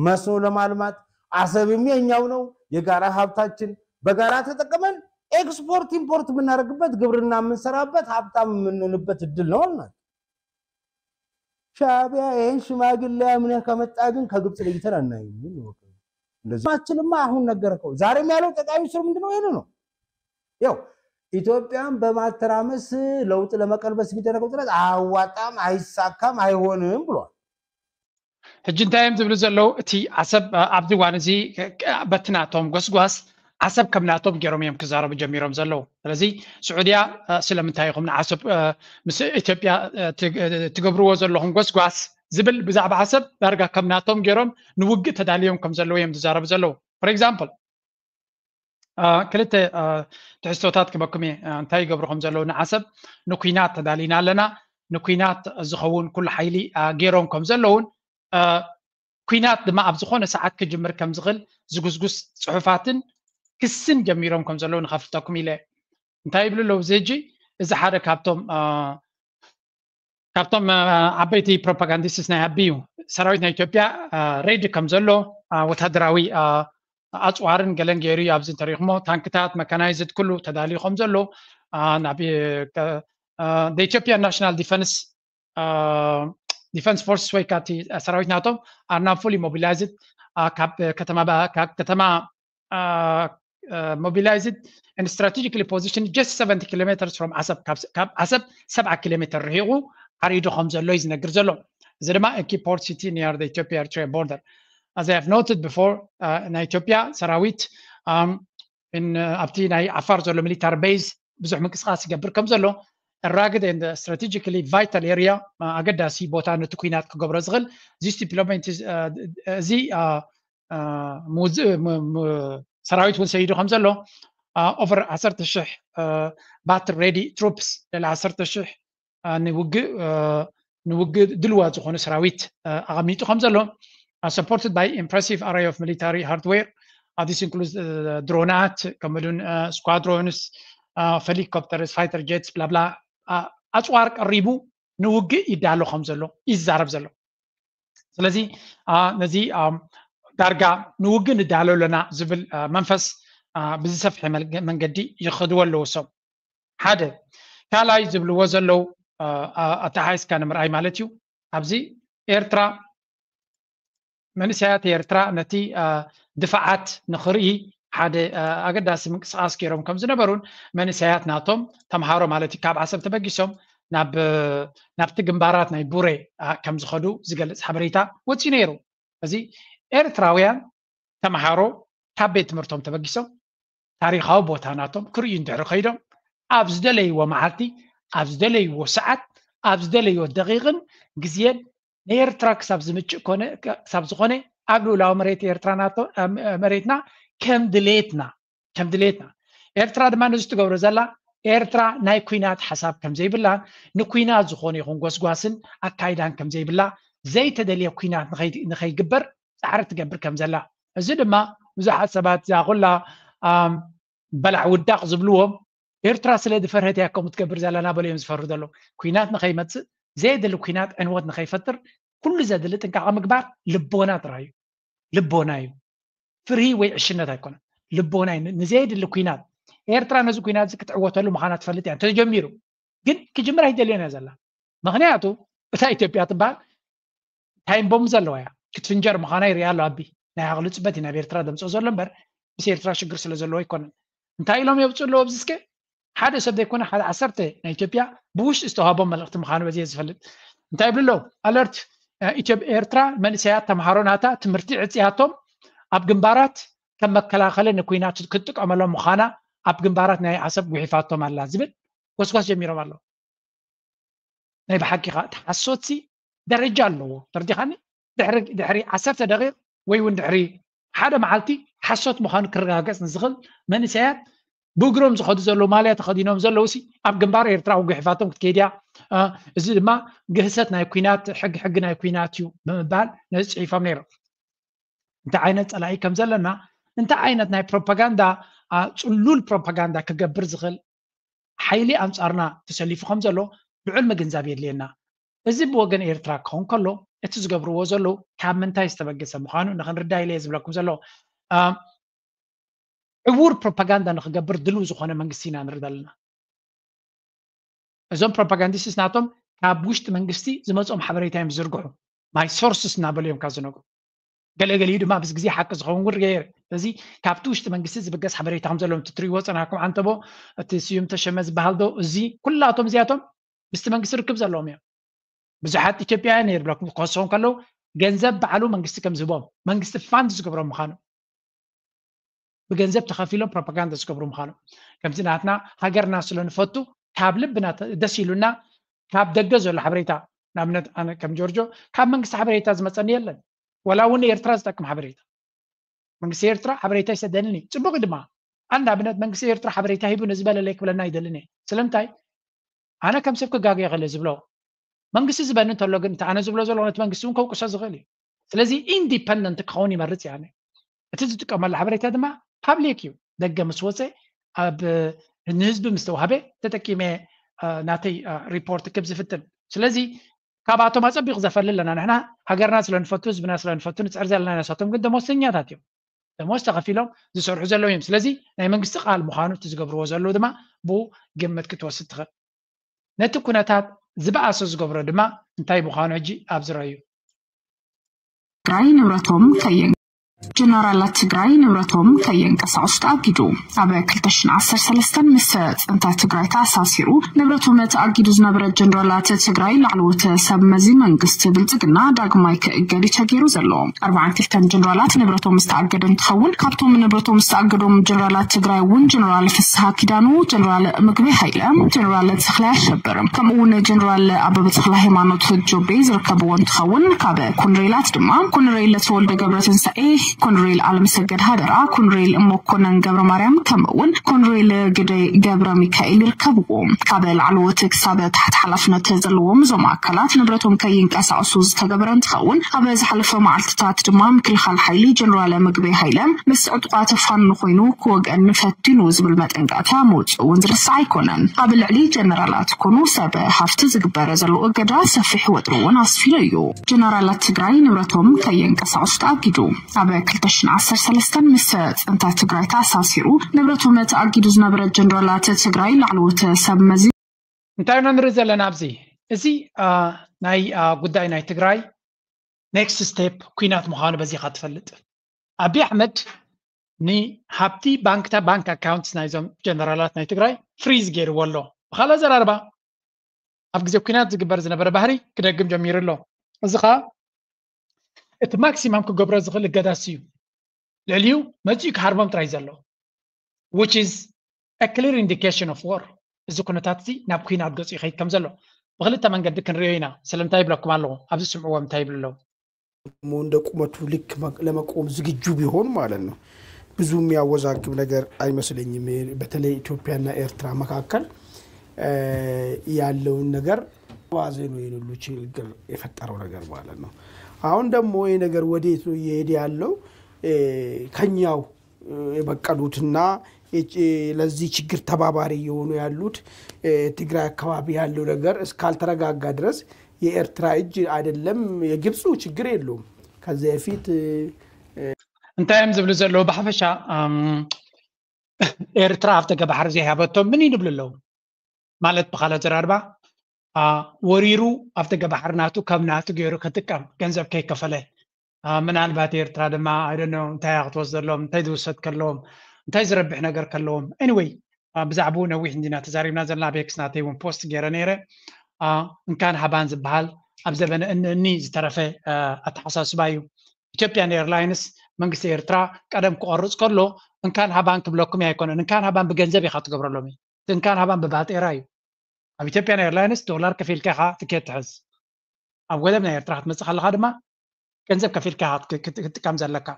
መስኖ ለማልማት አሰብም የኛው ነው። የጋራ ሀብታችን በጋራ ተጠቅመን ኤክስፖርት ኢምፖርት የምናደርግበት፣ ግብርና የምንሰራበት፣ ሀብታም የምንሆንበት እድል ነው አልናት። ሻዕቢያ ይህን ሽማግሌ አምነህ ከመጣ ግን ከግብፅ ለይተን አናይም። እንደዚህ ማችልማ አሁን ነገርከው። ዛሬም ያለው ጠቅላይ ሚኒስትሩ ምንድነው? ይሄን ነው ያው ኢትዮጵያን በማተራመስ ለውጥ ለመቀልበስ የሚደረገው ጥረት አያዋጣም፣ አይሳካም፣ አይሆንም ብሏል። ሕጂ እንታይ እዮም ዝብሉ ዘለዉ? እቲ ዓሰብ ኣብዚ እዋን እዚ በቲ ናቶም ጎስጓስ ዓሰብ ከም ናቶም ገይሮም እዮም ክዛረቡ ጀሚሮም ዘለዉ። ስለዚ ስዑድያ ስለምንታይ ኢኹም ንዓሰብ ምስ ኢትዮጵያ ትገብርዎ ዘለኹም ጎስጓስ ዝብል ብዛዕባ ዓሰብ ዳርጋ ከም ናቶም ገይሮም ንውግእ ተዳልዮም ከም ዘለዉ እዮም ዝዛረቡ ዘለዉ። For example ክልተ ትሕዝቶታት ክበኩም እየ። እንታይ ይገብሩ ከም ዘለዉ ንዓሰብ ንኩናት ተዳሊና ኣለና፣ ንኩናት ዝኸውን ኩሉ ሓይሊ ገይሮም ከም ዘለውን ኩናት ድማ ኣብ ዝኾነ ሰዓት ክጅምር ከም ዝኽእል ዝጉስጉስ ፅሑፋትን ክስን ጀሚሮም ከም ዘለዉ ንኸፍልጠኩም ኢለ። እንታይ ይብሉ ኣለዉ? እዚ ሕጂ እዚ ሓደ ካብቶም ካብቶም ዓበይቲ ፕሮፓጋንዲስትስ ናይ ኣቢ እዩ። ሰራዊት ናይ ኢትዮጵያ ሬዲ ከም ዘሎ ወታደራዊ ኣፅዋርን ገለን ገይሩ እዩ ኣብዚ እንተሪኢኹሞ፣ ታንክታት፣ መካናይዝድ ኩሉ ተዳልዩ ከም ዘሎ ናብ ኢትዮጵያ ናሽናል ዲፈንስ ዲፈንስ ፎርስ ወይ ካብቲ ሰራዊት ናቶም are now fully mobilized ካብ ከተማ mobilized and strategically positioned just seventy kilometers from ዓሰብ፣ ካብ ዓሰብ ሰብዓ ኪሎ ሜትር ርሒቑ ዓሪዱ ከም ዘሎ እዩ ዝነግር ዘሎ። እዚ ድማ a key port city near the Ethiopia Eritrea border. As I have noted before, ናይ ኢትዮጵያ ሰራዊት ኣብቲ ናይ ዓፋር ዘሎ ሚሊታሪ ቤዝ ብዙሕ ምንቅስቃስ ይገብር ከም ዘሎ፣ rugged and strategically vital area፣ ኣገዳሲ ቦታ ነቲ ኩናት ክገብሮ ዝኽእል this deployment እዚ ሰራዊት እውን ሰይዱ ከም ዘሎ over ዓሰርተ ሽሕ battle ready troops ልዕሊ ዓሰርተ ሽሕ ንውግእ ንውግእ ድልዋት ዝኾኑ ሰራዊት ኣቐሚጡ ከም ዘሎ supported by impressive array of military hardware. This includes ድሮናት ከምኡውን squadrons, helicopters, fighter jets ብላብላ ኣፅዋር ቀሪቡ ንውግእ ይዳሎ ከም ዘሎ ይዛረብ ዘሎ። ስለዚ ነዚ ዳርጋ ንውግእ ንዳሎ ኣለና ዝብል መንፈስ ብዝሰፍሐ መንገዲ ይኸድዎ ኣለዉ። ሰብ ሓደ ካልኣይ ዝብልዎ ዘለዉ ኣተሓሒዝካ ንምርኣይ ማለት እዩ። ኣብዚ ኤርትራ መንእሰያት ኤርትራ ነቲ ድፋዓት ንኽርኢ ሓደ ኣገዳሲ ምንቅስቃስ ገይሮም ከም ዝነበሩን መንእሰያት ናቶም ተምሃሮ ማለት እዩ ካብ ዓሰብ ተበጊሶም ናብቲ ግንባራት ናይ ቡሬ ከም ዝኸዱ ዝገልፅ ሓበሬታ ወፂኡ ነይሩ። እዚ ኤርትራውያን ተምሃሮ ካብ ቤት ትምህርቶም ተበጊሶም ታሪኻዊ ቦታ ናቶም ክርእዩ እንድሕሪ ከይዶም ኣብ ዝደለይዎ መዓልቲ ኣብ ዝደለይዎ ሰዓት ኣብ ዝደለይዎ ደቂቕን ግዜን ንኤርትራ ክሳብ ዝምችእ ኮነ ክሳብ ዝኾነ ኣብ ልኡላዊ መሬት ኤርትራ መሬትና ከም ድሌትና ከም ድሌትና ኤርትራ ድማ ነዚ ትገብሮ ዘላ ኤርትራ ናይ ኩናት ሓሳብ ከም ዘይብላን ንኩናት ዝኾነ ይኹን ጎስጓስን ኣካይዳን ከም ዘይብላ ዘይተደልየ ኩናት ንኸይግበር ፃዕሪ ትገብር ከም ዘላ እዚ ድማ ብዙሓት ሰባት እዛ ኩላ በላዕ ውዳቕ ዝብልዎም ኤርትራ ስለ ዝፈርሀት እያ ከምኡ ትገብር ዘላ እናበሉ እዮም ዝፈርሁ ዘለዉ። ኩናት ንኸይመፅእ ዘየድሊ ኩናት ዕንወት ንኸይፈጥር ኩሉ ዘድሊ ጥንቃቐ ምግባር ልቦና ጥራይ እዩ። ልቦና እዩ። ፍርሂ ወይ ዕሽነት ኣይኮነን። ልቦና እዩ። ንዘየድሊ ኩናት ኤርትራ ነዚ ኩናት እዚ ክትዕወተሉ ምዃና ትፈልጥ እያ። እንተተጀሚሩ ግን ክጅምር ኣይደልዮን እያ ዘላ። ምኽንያቱ እታ ኢትዮጵያ ትበሃል ታይም ቦምብ ዘለዋ እያ። ክትፍንጀር ምዃና ይርኣ ኣሎ። ኣቢ ናይ ዓቕሊ ፅበት እዩ ናብ ኤርትራ ዘምፅኦ ዘሎ እምበር ምስ ኤርትራ ሽግር ስለ ዘለዎ ኣይኮነን። እንታይ ኢሎም የውፅኡ ኣለዉ ኣብዚ እስከ ሓደ ሰብ ዘይኮነ ሓደ ዓሰርተ ናይ ኢትዮጵያ ብውሽጢ ዝተዋህቦም መልእኽቲ ምዃኑ በዚ እየ ዝፈልጥ። እንታይ ይብሉ ኣለዉ? ኣለርት ኤርትራ መንእሰያት ተምሃሮ ናታ ትምህርቲ ዕፅያቶም ኣብ ግንባራት ከም መከላኸሊ ንኩናት ክትጥቀመሎም ምዃና ኣብ ግንባራት ናይ ዓሰብ ጉሒፋቶም ኣላ ዝብል ጎስጓስ ጀሚሮም ኣለዉ። ናይ ብሓቂ ከዓ እቲ ሓሶትሲ ደረጃ ኣለዎ። ተረዲኻኒ? ድሕሪ ድሕሪ ዓሰርተ ደቂቕ ወይ እውን ድሕሪ ሓደ መዓልቲ ሓሶት ምዃኑ ክረጋገጽ ንዝኽእል መንእሰያት ብእግሮም ዝኸዱ ዘለዉ ማልያ ተኸዲኖም ዘለዉ ሲ ኣብ ግንባር ኤርትራ ጉሒፋቶም ክትከይድ እያ። እዚ ድማ ግህሰት ናይ ኩናት ሕጊ ሕጊ ናይ ኩናት እዩ ብምባል ነዚ ጽሒፎም ነይሮም። እንታይ ዓይነት ጸላኢ ከም ዘለና እንታይ ዓይነት ናይ ፕሮፓጋንዳ ጽሉል ፕሮፓጋንዳ ክገብር ዝኽእል ሓይሊ ኣንጻርና ተሰሊፉ ከም ዘሎ ልዑል ምግንዛብ የድልየና። እዚ ብወገን ኤርትራ ክኸውን ከሎ፣ እቲ ዝገብርዎ ዘለዉ ካብ ምንታይ ዝተበገሰ ምዃኑ ንኽንርዳእ ኢለ እየ ዝብለኩም ዘሎ። ዕዉር ፕሮፓጋንዳ ንኽገብር ድልው ዝኾነ መንግስቲ ኢና ንርኢ ዘለና። እዞም ፕሮፓጋንዲስትስ ናቶም ካብ ውሽጢ መንግስቲ ዝመፅኦም ሓበሬታ እዮም ዝዝርግሑ። My sources እናበሉ እዮም ካብ ዝነግሩ። ገለገሊኡ ድማ ኣብዚ ግዜ ሓቂ ዝኸውን እውን ርገየር። ስለዚ ካብቲ ውሽጢ መንግስቲ ዝብገስ ሓበሬታ ከም ዘለዎም ትትሪእዎ ፀናኩም ዓንተቦ፣ እቲ ስዩም ተሸመ ዝበሃል ዶ፣ እዚ ኩላቶም እዚኣቶም ምስቲ መንግስቲ ርክብ ዘለዎም እዮም። ብዙሓት ኢትዮጵያውያን ይብለኩም ክኸስዎም ከለዉ ገንዘብ ባዕሉ መንግስቲ ከም ዝህቦም፣ መንግስቲ ፋንድ ዝገብሮም ምዃኑ፣ ብገንዘብ ተኸፊሎም ፕሮፓጋንዳ ዝገብሩ ምዃኑ፣ ከምዚ ናትና ሃገርና ስለ ንፈቱ ካብ ልብና ደስ ኢሉና ካብ ደገ ዘሎ ሓበሬታ፣ ንኣብነት ኣነ ከም ጆርጆ ካብ መንግስቲ ሓበሬታ ዝመፀኒ የለን። ወላ እውን ንኤርትራ ዝጠቅም ሓበሬታ መንግስቲ ኤርትራ ሓበሬታ ይሰደልኒ፣ ፅቡቅ ድማ። ኣን ንኣብነት መንግስቲ ኤርትራ ሓበሬታ ሂቡ ነዚ በለለይ ክብለና ይደልን እየ። ስለምንታይ? ኣነ ከም ሰብ ክጋገ ይኽእል ዝብሎ መንግስቲ ዝበኒ እንተሎ ግን፣ እቲ ኣነ ዝብሎ ዘሎ ነቲ መንግስቲ እውን ከውቅሶ ዝኽእል እዩ። ስለዚ ኢንዲፐንደንት ክኸውን ይመርፅ እየ ኣነ። እቲ ዝጥቀመሉ ሓበሬታ ድማ ፓብሊክ እዩ። ደገ ምስ ወፀ፣ ኣብ ንህዝቢ ምስ ተዋህበ ተጠቂመ ናተይ ሪፖርት ክብ ዝፍትን። ስለዚ ካብኣቶም ኣፀቢቕ ዘፈሊ ኣለና። ንሕና ሃገርና ስለ ንፈቱ፣ ህዝብና ስለ ንፈቱ ንፅዕር ዘለና። ንሳቶም ግን ደሞዝተኛታት እዮም። ደሞዝ ተኸፊሎም ዝሰርሑ ዘለዉ እዮም። ስለዚ ናይ መንግስቲ ቃል ምዃኑ እቲ ዝገብርዎ ዘለዉ ድማ ብኡ ግምት ክትወስድ ትኽእል። ነቲ ኩነታት ዝበኣሰ ዝገብሮ ድማ እንታይ ምዃኑ ሕጂ ኣብዚ ረኣዩ። ትግራይ ንብረቶም ከየን ጀነራላት ትግራይ ንብረቶም ከየንቀሳቐሱ ተኣጊዱ። ኣብ ክልተ ሽሕን ዓሰርተ ሰለስተን ምስ ፅንተት ትግራይ ተኣሳሲሩ ንብረቶም ተኣጊዱ ዝነበረ ጀነራላት ትግራይ ላዕለዎት ሰብ መዚ መንግስቲ ብልፅግና ዳግማይ ክእገድ እዩ ተገይሩ ዘሎ። ኣርባዓን ክልተን ጀነራላት ንብረቶም ዝተኣገደ እንትኸውን፣ ካብቶም ንብረቶም ዝተኣገዶም ጀነራላት ትግራይ እውን ጀነራል ፍስሃ ኪዳኑ፣ ጀነራል ምግበይ ሃይለ፣ ጀነራል ተኽላይ ኣሸብር፣ ከምኡ እውን ጀነራል ኣበበ ተኽለ ሃይማኖት ጆቤ ዝርከብዎ እንትኸውን፣ ካብ ኮንሬላት ድማ ኮንሬል ተወልደ ገብረ ትንሳኤ፣ ኮንሬል ኣለምሰገድ ሃደራ፣ ኮንሬል መኮነን ገብረ ማርያም ከምኡ እውን ኮንሬል ግደይ ገብረ ሚካኤል ይርከብዎ። ካብ ላዕለዎት ክሳብ ታሕቲ ሓላፍነት ዘለዎም እዞም ኣካላት ንብረቶም ከይንቀሳቐሱ ዝተገበረ እንትኸውን፣ ኣብ ዝሓለፈ መዓልትታት ድማ ምክልኻል ሓይሊ ጀነራል ምግበይ ሃይለ ምስ ዕጡቓት ፋኖ ኮይኑ ክወግአኒ ፈቲኑ ዝብል መጠንቀቕታ ምውፅኡ እውን ዝርሳዕ ኣይኮነን። ኣብ ልዕሊ ጀነራላት ኮኑ ሰብ ሃፍቲ ዝግበር ዘሎ እገዳ ሰፊሕ ወጥሪ እውን ኣስፊኑ እዩ። ጀነራላት ትግራይ ንብረቶም ከየንቀሳቐሱ ተኣጊዱ። ኣብ ክልተ ሽሕን ዓሰርተ ሰለስተን ምስ ፅንተት ትግራይ ተኣሳሲሩ ንብረቶም ተኣጊዱ ዝነበረ ጀነራላት ትግራይ ላዕለዎት ሰብ መዚ እንታይ ኢና ንርኢ ዘለና ኣብዚ? እዚ ናይ ጉዳይ ናይ ትግራይ ኔክስት ስቴፕ ኩናት ምዃኑ በዚኻ ትፈልጥ። ኣብይ ኣሕመድ ንሃብቲ ባንክታ ባንክ ኣካውንትስ ናይዞም ጀነራላት ናይ ትግራይ ፍሪዝ ገይርዎ ኣሎ። ብኻልእ ኣዘራርባ ኣብ ግዜ ኩናት ዝግበር ዝነበረ ባህሪ ክደግም ጀሚሩ ኣሎ። እዚ ኸኣ እቲ ማክሲማም ክገብሮ ዝኽእል እገዳስ እዩ። ልዕሊኡ መፂኡ ክሃርሞም ጥራይ ዘሎ which is a clear indication of war። እዚ ኩነታት እዚ ናብ ኩናት ገፁ ይኸይድ ከም ዘሎ ብክልተ መንገዲ ክንሪኦ ኢና። ስለምንታይ ይብለኩም ኣለኹ፣ ኣብዚ ስምዕዎም እንታይ ይብሉ ኣለዉ። እንደ ቁመቱ ልክ ለመቆም ዝግጁ ቢሆን ማለት ነው። ብዙ የሚያወዛግብ ነገር አይመስለኝም። በተለይ ኢትዮጵያና ኤርትራ መካከል ያለውን ነገር ዋዜ ነው ይህን ሁሉ ችግር የፈጠረው ነገር ማለት ነው። አሁን ደግሞ ይህ ነገር ወዴት ነው እየሄደ ያለው? ከኛው የበቀሉትና ለዚህ ችግር ተባባሪ እየሆኑ ያሉት ትግራይ አካባቢ ያለው ነገር እስካልተረጋጋ ድረስ የኤርትራ እጅ አይደለም የግብፁ ችግር የለውም። ከዚህ በፊት እንታይ እዮም ዝብሉ ዘለዉ ብሓፈሻ ኤርትራ ኣብ ደገ ባሕሪ ዘይሃበቶም ምን ይንብሉ ኣለዉ? ማለት ብኻልእ ኣዘራርባ ወሪሩ ኣብ ደገ ባሕሪ ናቱ ከም ናቱ ገይሩ ክጥቀም ገንዘብ ከይከፈለ ምናልባት ኤርትራ ድማ ኣይደኖ እንታይ ክትወስደሎም እንታይ ዝውሰድ ከለዎም እንታይ ዝረብሕ ነገር ከለዎም anyway ብዛዕባኡ ነዊሕ እንዲና ተዛሪብና ዘለና ኣብ ኤክስ ናተይ እውን ፖስት ገይረ ነይረ። እንካን ሃባን ዝበሃል ኣብ ዘበነ እኒ እኒ ዝተረፈ ኣተሓሳስባ እዩ። ኢትዮጵያን ኤርላይንስ መንግስቲ ኤርትራ ቀደም ክቆርፅ ከሎ እንካን ሃባን ክብለኩም ኣይኮነን። እንካን ሃባን ብገንዘብ ኢኻ ትገብረሎም እዩ። እንካን ሃባን ብባጤራ እዩ። ኣብ ኢትዮጵያን ኤርላይንስ ዶላር ከፊልካ ኢኻ ትኬት ትሕዝ። ኣብ ወደብ ናይ ኤርትራ ክትመፅእ ከለኻ ድማ ገንዘብ ከፊልካ ክትጥቀም ዘለካ።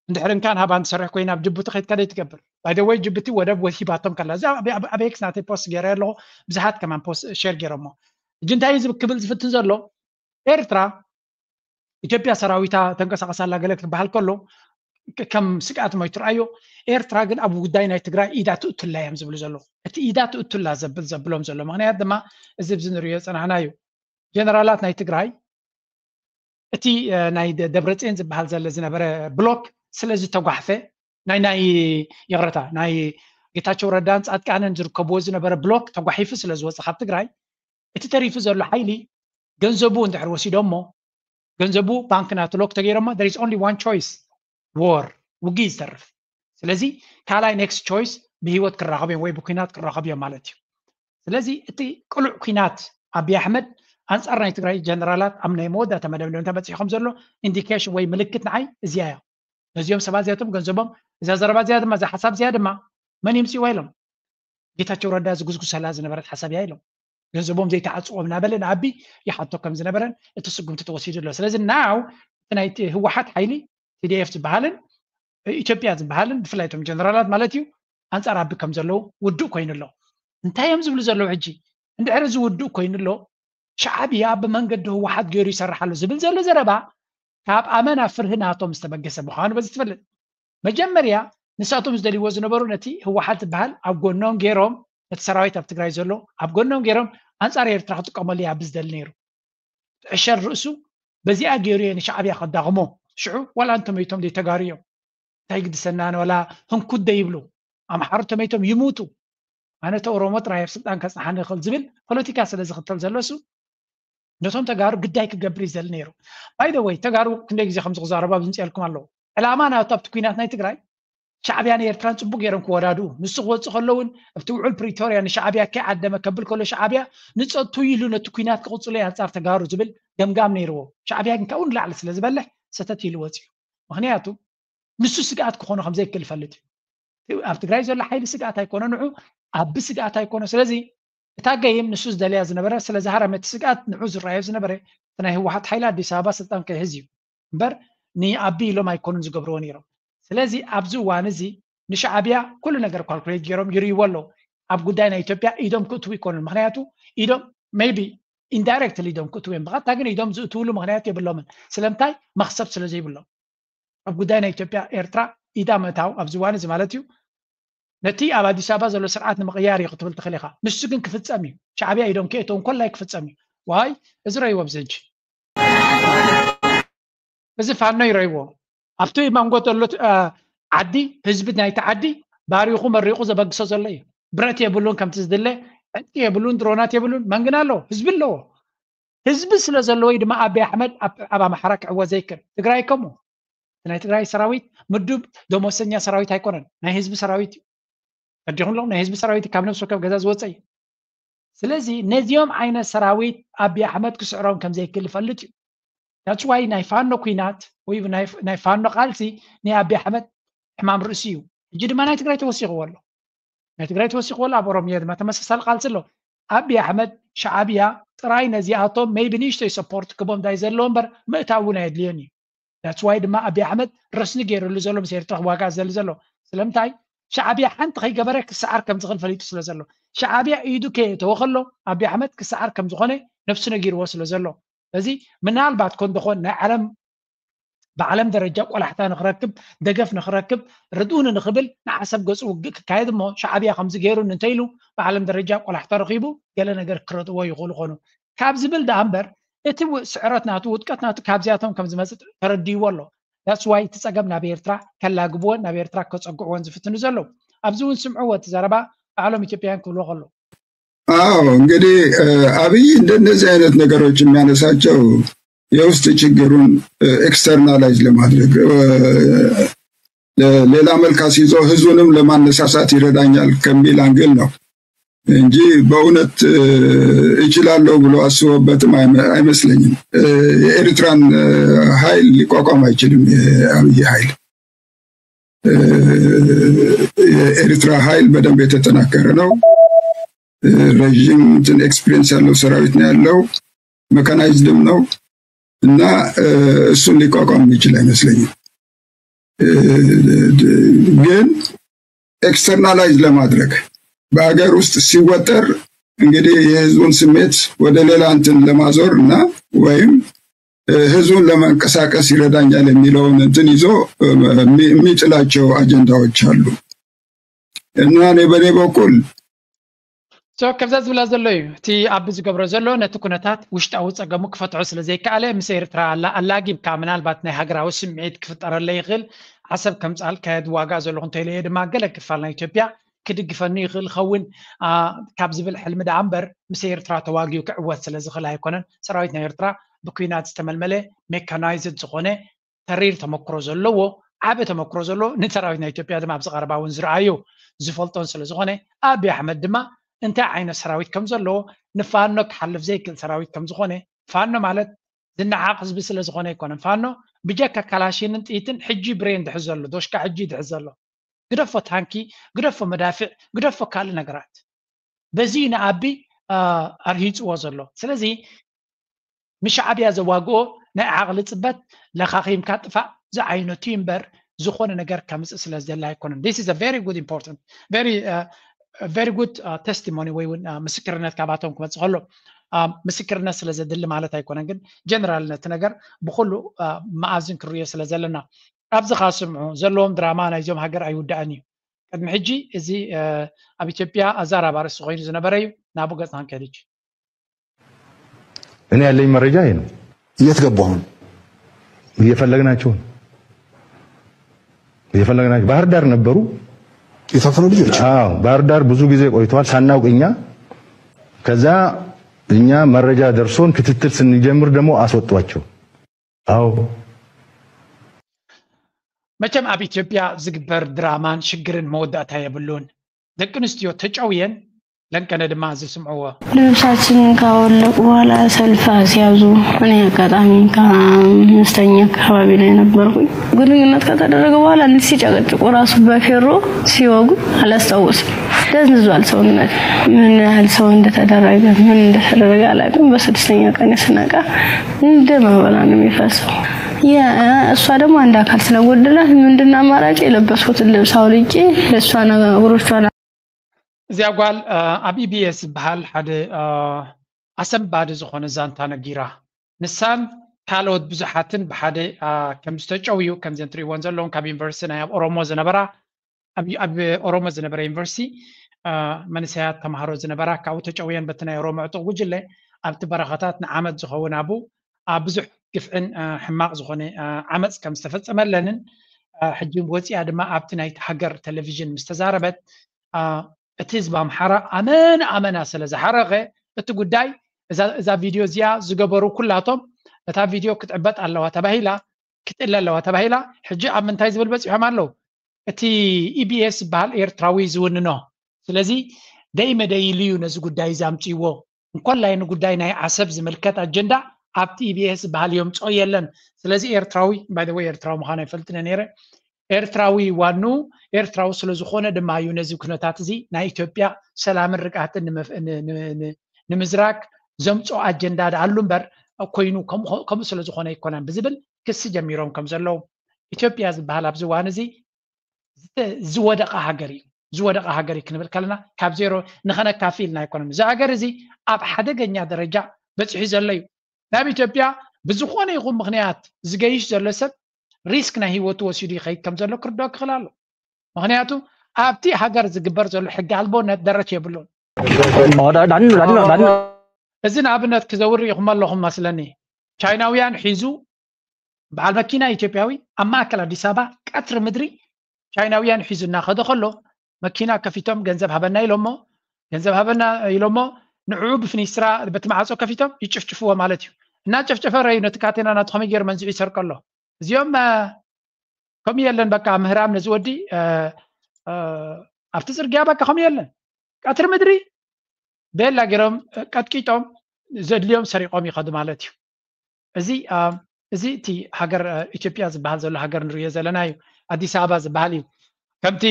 እንድሕር እንካን ሃባን ትሰርሕ ኮይና ኣብ ጅቡቲ ከይድካ ደይ ትገብር? ባይደወይ ጅቡቲ ወደብ ወሂባቶም ከላ እዚ ኣብ ኤክስ ናተይ ፖስት ገይረ ኣለኹ። ብዙሓት ከማን ፖስት ሼር ገይሮሞ። እጂ እንታይ እዩ ክብል ዝፍትን ዘሎ? ኤርትራ ኢትዮጵያ ሰራዊታ ተንቀሳቀስ ኣላ ገለ ክበሃል ከሎ ከም ስግኣት ሞ ትርኣዮ። ኤርትራ ግን ኣብ ጉዳይ ናይ ትግራይ ኢዳ ትእቱላ እዮም ዝብሉ ዘለዉ። እቲ ኢዳ ትእቱላ ዘብል ዘብሎም ዘሎ ምክንያት ድማ እዚ ብዚ ንሪኦ ዝፀናሕና እዩ። ጀነራላት ናይ ትግራይ እቲ ናይ ደብረፅዮን ዝበሃል ዘለ ዝነበረ ብሎክ ስለ ዝተጓሕፈ ናይ ናይ ይቕረታ ናይ ጌታቸው ረዳን ፃድቃንን ዝርከብዎ ዝነበረ ብሎክ ተጓሒፉ ስለ ዝወፀ ካብ ትግራይ እቲ ተሪፉ ዘሎ ሓይሊ ገንዘቡ እንድሕር ወሲዶሞ ገንዘቡ ባንክ ናቱ ሎክ ተገይሮሞ there is only one choice war ውግእ ዝተርፍ። ስለዚ ካልኣይ next choice ብህይወት ክራኸቡ እዮም ወይ ብኩናት ክራኸቡ እዮም ማለት እዩ። ስለዚ እቲ ቅሉዕ ኩናት ኣብይ ኣሕመድ ኣንፃር ናይ ትግራይ ጀነራላት ኣብ ናይ መወዳእታ መደምደምታ በፂሑ ከም ዘሎ ኢንዲኬሽን ወይ ምልክት ንዓይ እዚያ እያ። ነዚኦም ሰባት እዚኣቶም ገንዘቦም እዛ ዘረባ እዚኣ ድማ እዛ ሓሳብ እዚኣ ድማ መን ይምፅዋ ኢሎም ጌታቸው ረዳ ዝጉዝጉሰላ ዝነበረት ሓሳብ እያ ኢሎም ገንዘቦም ዘይተዓፅዎም እናበለ ንኣቢ ይሓቶ ከም ዝነበረን እቲ ስጉምቲ ተወሲዱ ኣሎ። ስለዚ ናው እቲ ናይ ህወሓት ሓይሊ ቲዲኤፍ ዝበሃልን ኢትዮጵያ ዝበሃልን ብፍላይ እቶም ጀነራላት ማለት እዩ ኣንፃር ኣቢ ከም ዘለዉ ውዱእ ኮይኑ ኣሎ። እንታይ እዮም ዝብሉ ዘለዉ ሕጂ? እንድሕር እዚ ውዱእ ኮይኑ ኣሎ ሻዕብያ ብመንገዲ ህወሓት ገይሩ ይሰርሕ ኣሎ ዝብል ዘሎ ዘረባ ካብ ኣመና ፍርሂ ናቶም ዝተበገሰ ምዃኑ በዚ ትፈልጥ። መጀመርያ ንሳቶም ዝደልይዎ ዝነበሩ ነቲ ህወሓት ዝበሃል ኣብ ጎኖም ገይሮም ነቲ ሰራዊት ኣብ ትግራይ ዘሎ ኣብ ጎኖም ገይሮም ኣንፃር ኤርትራ ክጥቀመሉ እያ ብዝደሊ ነይሩ። ዕሸል ርእሱ በዚኣ ገይሩ እየ ንሻዕብያ ከዳኽሞ። ሽዑ ዋላ እንተመይቶም ዘይተጋሩ እዮም እንታይ ግድሰና ንወላ ህንኩት ደይብሉ ኣምሓሩ ተመይቶም ይሙቱ ኣነ ተኦሮሞ ጥራይ ኣብ ስልጣን ከፅናሓኒ ይኽእል ዝብል ፖለቲካ ስለ ዝኽተል ዘሎ እሱ ነቶም ተጋሩ ግዳይ ክገብር ይዘል ነይሩ። ባይደወይ ተጋሩ ክንደይ ግዜ ከም ዝክዛረቡ ኣብ ዝምፅአልኩም ኣለዉ። ዕላማ ናቱ ኣብቲ ኩናት ናይ ትግራይ ሻዕብያን ኤርትራን ፅቡቅ ገይሮም ክወዳድኡ ንሱ ክወፅእ ከሎ እውን ኣብቲ ውዑል ፕሪቶርያ ንሻዕብያ ከይዓደመ ከብል ከሎ ሻዕብያ ንፀቱ ኢሉ ነቲ ኩናት ክቕፅሎ ኣንፃር ተጋሩ ዝብል ገምጋም ነይርዎ። ሻዕብያ ግን ካብኡ ንላዕሊ ስለ ዝበልሕ ሰተት ኢሉ ወፂኡ። ምክንያቱ ንሱ ስግኣት ክኾኖ ከም ዘይክእል ይፈልጥ እዩ። ኣብ ትግራይ ዘሎ ሓይሊ ስግኣት ኣይኮነ ንዑ ኣቢ ስግኣት ኣይኮነ። ስለዚ እታ ገይም ንሱ ዝደልያ ዝነበረ ስለ ዝሃረመ እቲ ስግኣት ንዑ ዝረኣዮ ዝነበረ እቲ ናይ ህወሓት ሓይሊ ኣዲስ ኣበባ ስልጣን ከይሕዝ እዩ እምበር ንኣቢ ኢሎም ኣይኮኑን ዝገብርዎ ነይሮም። ስለዚ ኣብዚ እዋን እዚ ንሻዕብያ ኩሉ ነገር ኳልኩሌት ገይሮም ይርእይዎ ኣለዉ። ኣብ ጉዳይ ናይ ኢትዮጵያ ኢዶም ክእትዉ ይኮኑን። ምክንያቱ ኢዶም maybe indirectly ኢዶም ክእትዉ እዮም። ብቐጥታ ግን ኢዶም ዝእትውሉ ምክንያት የብሎምን። ስለምንታይ? መክሰብ ስለ ዘይብሎም። ኣብ ጉዳይ ናይ ኢትዮጵያ ኤርትራ ኢዳ ምእታው ኣብዚ እዋን እዚ ማለት እዩ ነቲ ኣብ ኣዲስ ኣበባ ዘሎ ስርዓት ንምቕያር እዩ ክትብል ትኽእል ኢኻ። ንሱ ግን ክፍፀም እዩ። ሻዕብያ ኢዶም ከየእተው እንኮላይ ክፍፀም እዩ። ዋይ እዚ ረይዎ ኣብዚ ሕጂ እዚ ፋኖ ይረይዎ ኣብቲ መንጎ ዘሎ ዓዲ ህዝቢ ናይቲ ዓዲ ባሪኹ መሪቑ ዘበግሶ ዘሎ እዩ። ብረት የብሉን ከምቲ ዝድለ ዕጥቂ የብሉን ድሮናት የብሉን መንግን ኣለዎ ህዝቢ ኣለዎ። ህዝቢ ስለ ዘለዎ እዩ ድማ ኣቢ ኣሕመድ ኣብ ኣምሓራ ክዕወት ዘይክእል። ትግራይ ከምኡ ናይ ትግራይ ሰራዊት ምዱብ ደሞሰኛ ሰራዊት ኣይኮነን ናይ ህዝቢ ሰራዊት እዩ። ፈዲኹም ኣለኹም ናይ ህዝቢ ሰራዊት ካብ ነብሲ ወከፍ ገዛ ዝወፀ እዩ። ስለዚ ነዚኦም ዓይነት ሰራዊት ኣቢ ኣሕመድ ክስዕሮም ከም ዘይክእል ይፈልጥ እዩ። that's why ናይ ፋኖ ኩናት ወይ ናይ ፋኖ ቃልሲ ናይ ኣቢ ኣሕመድ ሕማም ርእሲ እዩ። ሕጂ ድማ ናይ ትግራይ ተወሲኽዎ ኣሎ ናይ ትግራይ ተወሲኽዎ ኣሎ ኣብ ኦሮሚያ ድማ ተመሳሳሊ ቃልሲ ኣሎ። ኣቢ ኣሕመድ ሻዕብያ ጥራይ ነዚኣቶም maybe ንእሽተይ support ክቦም ዳይ ዘለዎ እምበር ምእታው እውን ኣየድልዮን እዩ። that's why ድማ ኣቢ ኣሕመድ ረስኒ ገይሩሉ ዘሎ ምስ ኤርትራ ክዋጋእ ዝደሊ ዘሎ ስለምንታይ ሻዕብያ ሓንቲ ከይገበረ ክሰዓር ከም ዝኽእል ፈሊጡ ስለ ዘሎ ሻዕብያ ኢዱ ከየእተወ ከሎ ኣቢ ኣሕመድ ክሰዓር ከም ዝኾነ ነብሱ ነጊርዎ ስለ ዘሎ እዚ ምናልባት ኮን ደኾን ናይ ዓለም ብዓለም ደረጃ ቆላሕታ ንክረክብ ደገፍ ንክረክብ ርድኡኒ ንክብል ንዓሰብ ገፁ ውግእ ክካየድ እሞ ሻዕብያ ከምዚ ገይሩኒ እንተኢሉ ብዓለም ደረጃ ቆላሕታ ረኪቡ ገለ ነገር ክረድእዎ ይኽእሉ ኮኑ ካብ ዝብል ደኣ እምበር እቲ ስዕረት ናቱ ውድቀት ናቱ ካብዚኣቶም ከም ዝመፅእ ተረድይዎ ኣሎ። that's why እቲ ፀገም ናብ ኤርትራ ከላግብዎን ናብ ኤርትራ ከፀግዕዎን ዝፍትኑ ዘለዉ ኣብዚ እውን ስምዕዎ እቲ ዘረባ ባዕሎም ኢትዮጵያውያን ክብልዎ ከለዉ አዎ እንግዲህ አብይ እንደነዚህ አይነት ነገሮች የሚያነሳቸው የውስጥ ችግሩን externalize ለማድረግ ሌላ መልክ አስይዞ ህዝቡንም ለማነሳሳት ይረዳኛል ከሚል angle ነው እንጂ በእውነት እችላለሁ ብሎ አስቦበትም አይመስለኝም። የኤርትራን ኃይል ሊቋቋም አይችልም የአብይ ኃይል። የኤርትራ ኃይል በደንብ የተጠናከረ ነው። ረዥም እንትን experience ያለው ሰራዊት ነው ያለው። Mechanizedም ነው እና እሱን ሊቋቋም የሚችል አይመስለኝም። ግን externalize ለማድረግ በሀገር ውስጥ ሲወጠር እንግዲህ የህዝቡን ስሜት ወደ ሌላ እንትን ለማዞር እና ወይም ህዝቡን ለመንቀሳቀስ ይረዳኛል የሚለውን እንትን ይዞ የሚጥላቸው አጀንዳዎች አሉ እና እኔ በእኔ በኩል ከምዛ ዝብላ ዘሎ እዩ። እቲ ኣብ ዝገብሮ ዘሎ ነቲ ኩነታት ውሽጣዊ ፀገሙ ክፈትሖ ስለ ዘይከኣለ ምስ ኤርትራ ኣላጊብካ ምናልባት ናይ ሃገራዊ ስምዒት ክፍጠረለ ይኽእል። ዓሰብ ከም ፃልካየት ዋጋ ዘለኹ እንተኢለዮ ድማ ገለ ክፋል ናይ ኢትዮጵያ ክድግፈኒ ይኽእል ኸውን ካብ ዝብል ሕልሚ ደኣ እምበር ምስ ኤርትራ ተዋጊኡ ክዕወት ስለ ዝኽእል ኣይኮነን። ሰራዊት ናይ ኤርትራ ብኩናት ዝተመልመለ ሜካናይዝድ ዝኾነ ተሪር ተመክሮ ዘለዎ ዓቢ ተመክሮ ዘለዎ ንሰራዊት ናይ ኢትዮጵያ ድማ ኣብዚ ቀረባ እውን ዝረኣዮ ዝፈልጦን ስለ ዝኾነ ኣብይ ኣሕመድ ድማ እንታይ ዓይነት ሰራዊት ከም ዘለዎ ንፋኖ ክሓልፍ ዘይክእል ሰራዊት ከም ዝኾነ ፋኖ ማለት ዝነዓቕ ህዝቢ ስለ ዝኾነ ኣይኮነን። ፋኖ ብጀካ ካላሽንን ጥይትን ሕጂ ብሬን ድሕዝ ዘሎ ዶሽካ ሕጂ ድሕዝ ዘሎ ግደፎ ታንኪ ግደፎ መዳፍዕ ግደፎ ካልእ ነገራት በዚ ንኣቢ ኣርሂፅዎ ዘሎ። ስለዚ ንሻዕብያ ዘዋግኦ ናይ ዓቕሊ ፅበት ለኻኺምካ ጥፋእ ዝዓይነቱ እምበር ዝኾነ ነገር ከምፅእ ስለ ዝደለ ኣይኮነን። This is a very good important very very good testimony ወይ እውን ምስክርነት ካባቶም ክመፅእ ከሎ ምስክርነት ስለ ዘድሊ ማለት ኣይኮነን። ግን ጀነራል ነቲ ነገር ብኩሉ መኣዝን ክርዮ ስለ ዘለና ኣብዚ ካ ስምዑ ዘለዎም ድራማ ናይዞም ሃገር ኣይውዳእን እዩ። ቅድሚ ሕጂ እዚ ኣብ ኢትዮጵያ ኣዛራቢ ኣርእስቲ ኮይኑ ዝነበረ እዩ። ናብኡ ገፅና ክንከይድ ሕጂ። እኔ ያለኝ መረጃ ይሄ ነው። የት ገቡ? አሁን እየፈለግናቸው ነው። እየፈለግናቸው ባህር ዳር ነበሩ። የታፈኑ ልጆች አዎ፣ ባህር ዳር ብዙ ጊዜ ቆይተዋል ሳናውቅ እኛ። ከዛ እኛ መረጃ ደርሶን ክትትል ስንጀምር ደግሞ አስወጧቸው። አዎ መቸም ኣብ ኢትዮጵያ ዝግበር ድራማን ሽግርን መወዳእታ የብሉን። ደቂ ኣንስትዮ ተጨውየን ለንቀነ ድማ ዝስምዕዎ ልብሳችንን ካወለቁ በኋላ ሰልፍ አስያዙ። እኔ አጋጣሚ ከአምስተኛ አካባቢ ላይ ነበርኩኝ። ግንኙነት ከተደረገ በኋላ እንዲህ ሲጨቀጭቁ ራሱ በፌሮ ሲወጉ አላስታውስም። ደንዝዟል ሰውነት። ምን ያህል ሰው እንደተደረገ ምን እንደተደረገ አላውቅም። በስድስተኛ ቀን ስነቃ እንደ ማበላ ነው የሚፈሰው። እሷ ደግሞ አንድ አካል ስለጎደላት ምንድን አማራጭ የለበስኩትን ልብስ አውልቄ ለእሷ ነገሮቿን እዚኣ ጓል ኣብ ኢቢኤስ ዝበሃል ሓደ ኣሰንባዲ ዝኾነ ዛንታ ነጊራ። ንሳን ካልኦት ብዙሓትን ብሓደ ከም ዝተጨውዩ ከምዘን ትሪእዎን ዘለኹም ካብ ዩኒቨርሲቲ ናይ ኣብ ኦሮሞ ዝነበራ ኣብ ኦሮሞ ዝነበረ ዩኒቨርሲቲ መንእሰያት ተምሃሮ ዝነበራ ካብኡ ተጨውየን በቲ ናይ ኦሮሞ ዕጡቕ ጉጅለ ኣብቲ በረኻታት ንዓመት ዝኸውን ኣብኡ ብዙሕ ግፍዕን ሕማቕ ዝኾነ ዓመፅ ከም ዝተፈፀመለንን ሕጂ ወፂኣ ድማ ኣብቲ ናይቲ ሃገር ቴሌቪዥን ምስ ተዛረበት እቲ ህዝቢ ኣምሓራ ኣመና ኣመና ስለ ዝሓረቐ እቲ ጉዳይ እዛ ቪድዮ እዚኣ ዝገበሩ ኩላቶም እታ ቪድዮ ክትዕበጥ ኣለዋ ተባሂላ ክትእለ ኣለዋ ተባሂላ ሕጂ ኣብ ምንታይ ዝብል በፂሖም ኣለዉ እቲ ኢቢኤስ ዝበሃል ኤርትራዊ ዝውንኖ ስለዚ ደይ መደይ ኢሉ እዩ ነዚ ጉዳይ እዚ ኣምፅዎ እንኮላይ ንጉዳይ ናይ ዓሰብ ዝምልከት ኣጀንዳ ኣብቲ ኢቢኤስ ዝበሃል የምፅኦ የለን ስለዚ ኤርትራዊ ባይ ኤርትራዊ ምዃኑ ኣይፈልጥን ነይረ ኤርትራዊ ዋኑ ኤርትራዊ ስለ ዝኾነ ድማ እዩ ነዚ ኩነታት እዚ ናይ ኢትዮጵያ ሰላምን ርግኣትን ንምዝራግ ዘምፅኦ ኣጀንዳ ደኣሉ እምበር ኮይኑ ከምኡ ስለ ዝኾነ ኣይኮነን ብዝብል ክሲ ጀሚሮም ከም ዘለዉ ኢትዮጵያ ዝበሃል ኣብዚ እዋን እዚ ዝወደቐ ሃገር እዩ ዝወደቐ ሃገር እዩ ክንብል ከለና ካብ ዜሮ ንኸነካፊ ኢልና ኣይኮነን እዚ ሃገር እዚ ኣብ ሓደገኛ ደረጃ በፂሑ ዘሎ እዩ ናብ ኢትዮጵያ ብዝኾነ ይኹን ምኽንያት ዝገይሽ ዘሎ ሰብ ሪስክ ናይ ህይወቱ ወሲዱ ይኸይድ ከም ዘሎ ክርድኦ ክኽእል ኣሎ ምኽንያቱ ኣብቲ ሃገር ዝግበር ዘሎ ሕጊ ኣልቦነት ደረት የብሉን እዚ ንኣብነት ክዘውር ኢኹም ኣለኹም መስለኒ ቻይናውያን ሒዙ በዓል መኪና ኢትዮጵያዊ ኣብ ማእከል ኣዲስ ኣበባ ቀትሪ ምድሪ ቻይናውያን ሒዙ እናኸደ ከሎ መኪና ከፊቶም ገንዘብ ሃበና ኢሎሞ ገንዘብ ሃበና ኢሎሞ ንዕኡ ብፍኒስትራ በቲ ማዕፆ ከፊቶም ይጭፍጭፍዎ ማለት እዩ እናጨፍጨፈ ረዩ ነቲ ካቴና ናቱ ከመይ ገይሩ መንዚዑ ይሰርቀ ኣሎ እዚኦም ከምኡ የለን በቃ ምህራም ነዚ ወዲ ኣብቲ ፅርግያ በቃ ከምኡ የለን ቀትሪ ምድሪ ቤላ ገይሮም ቀጥቂጦም ዘድልዮም ሰሪቆም ይኸዱ ማለት እዩ እዚ እዚ እቲ ሃገር ኢትዮጵያ ዝበሃል ዘሎ ሃገር ንሪኦ ዘለና እዩ ኣዲስ ኣበባ ዝበሃል እዩ ከምቲ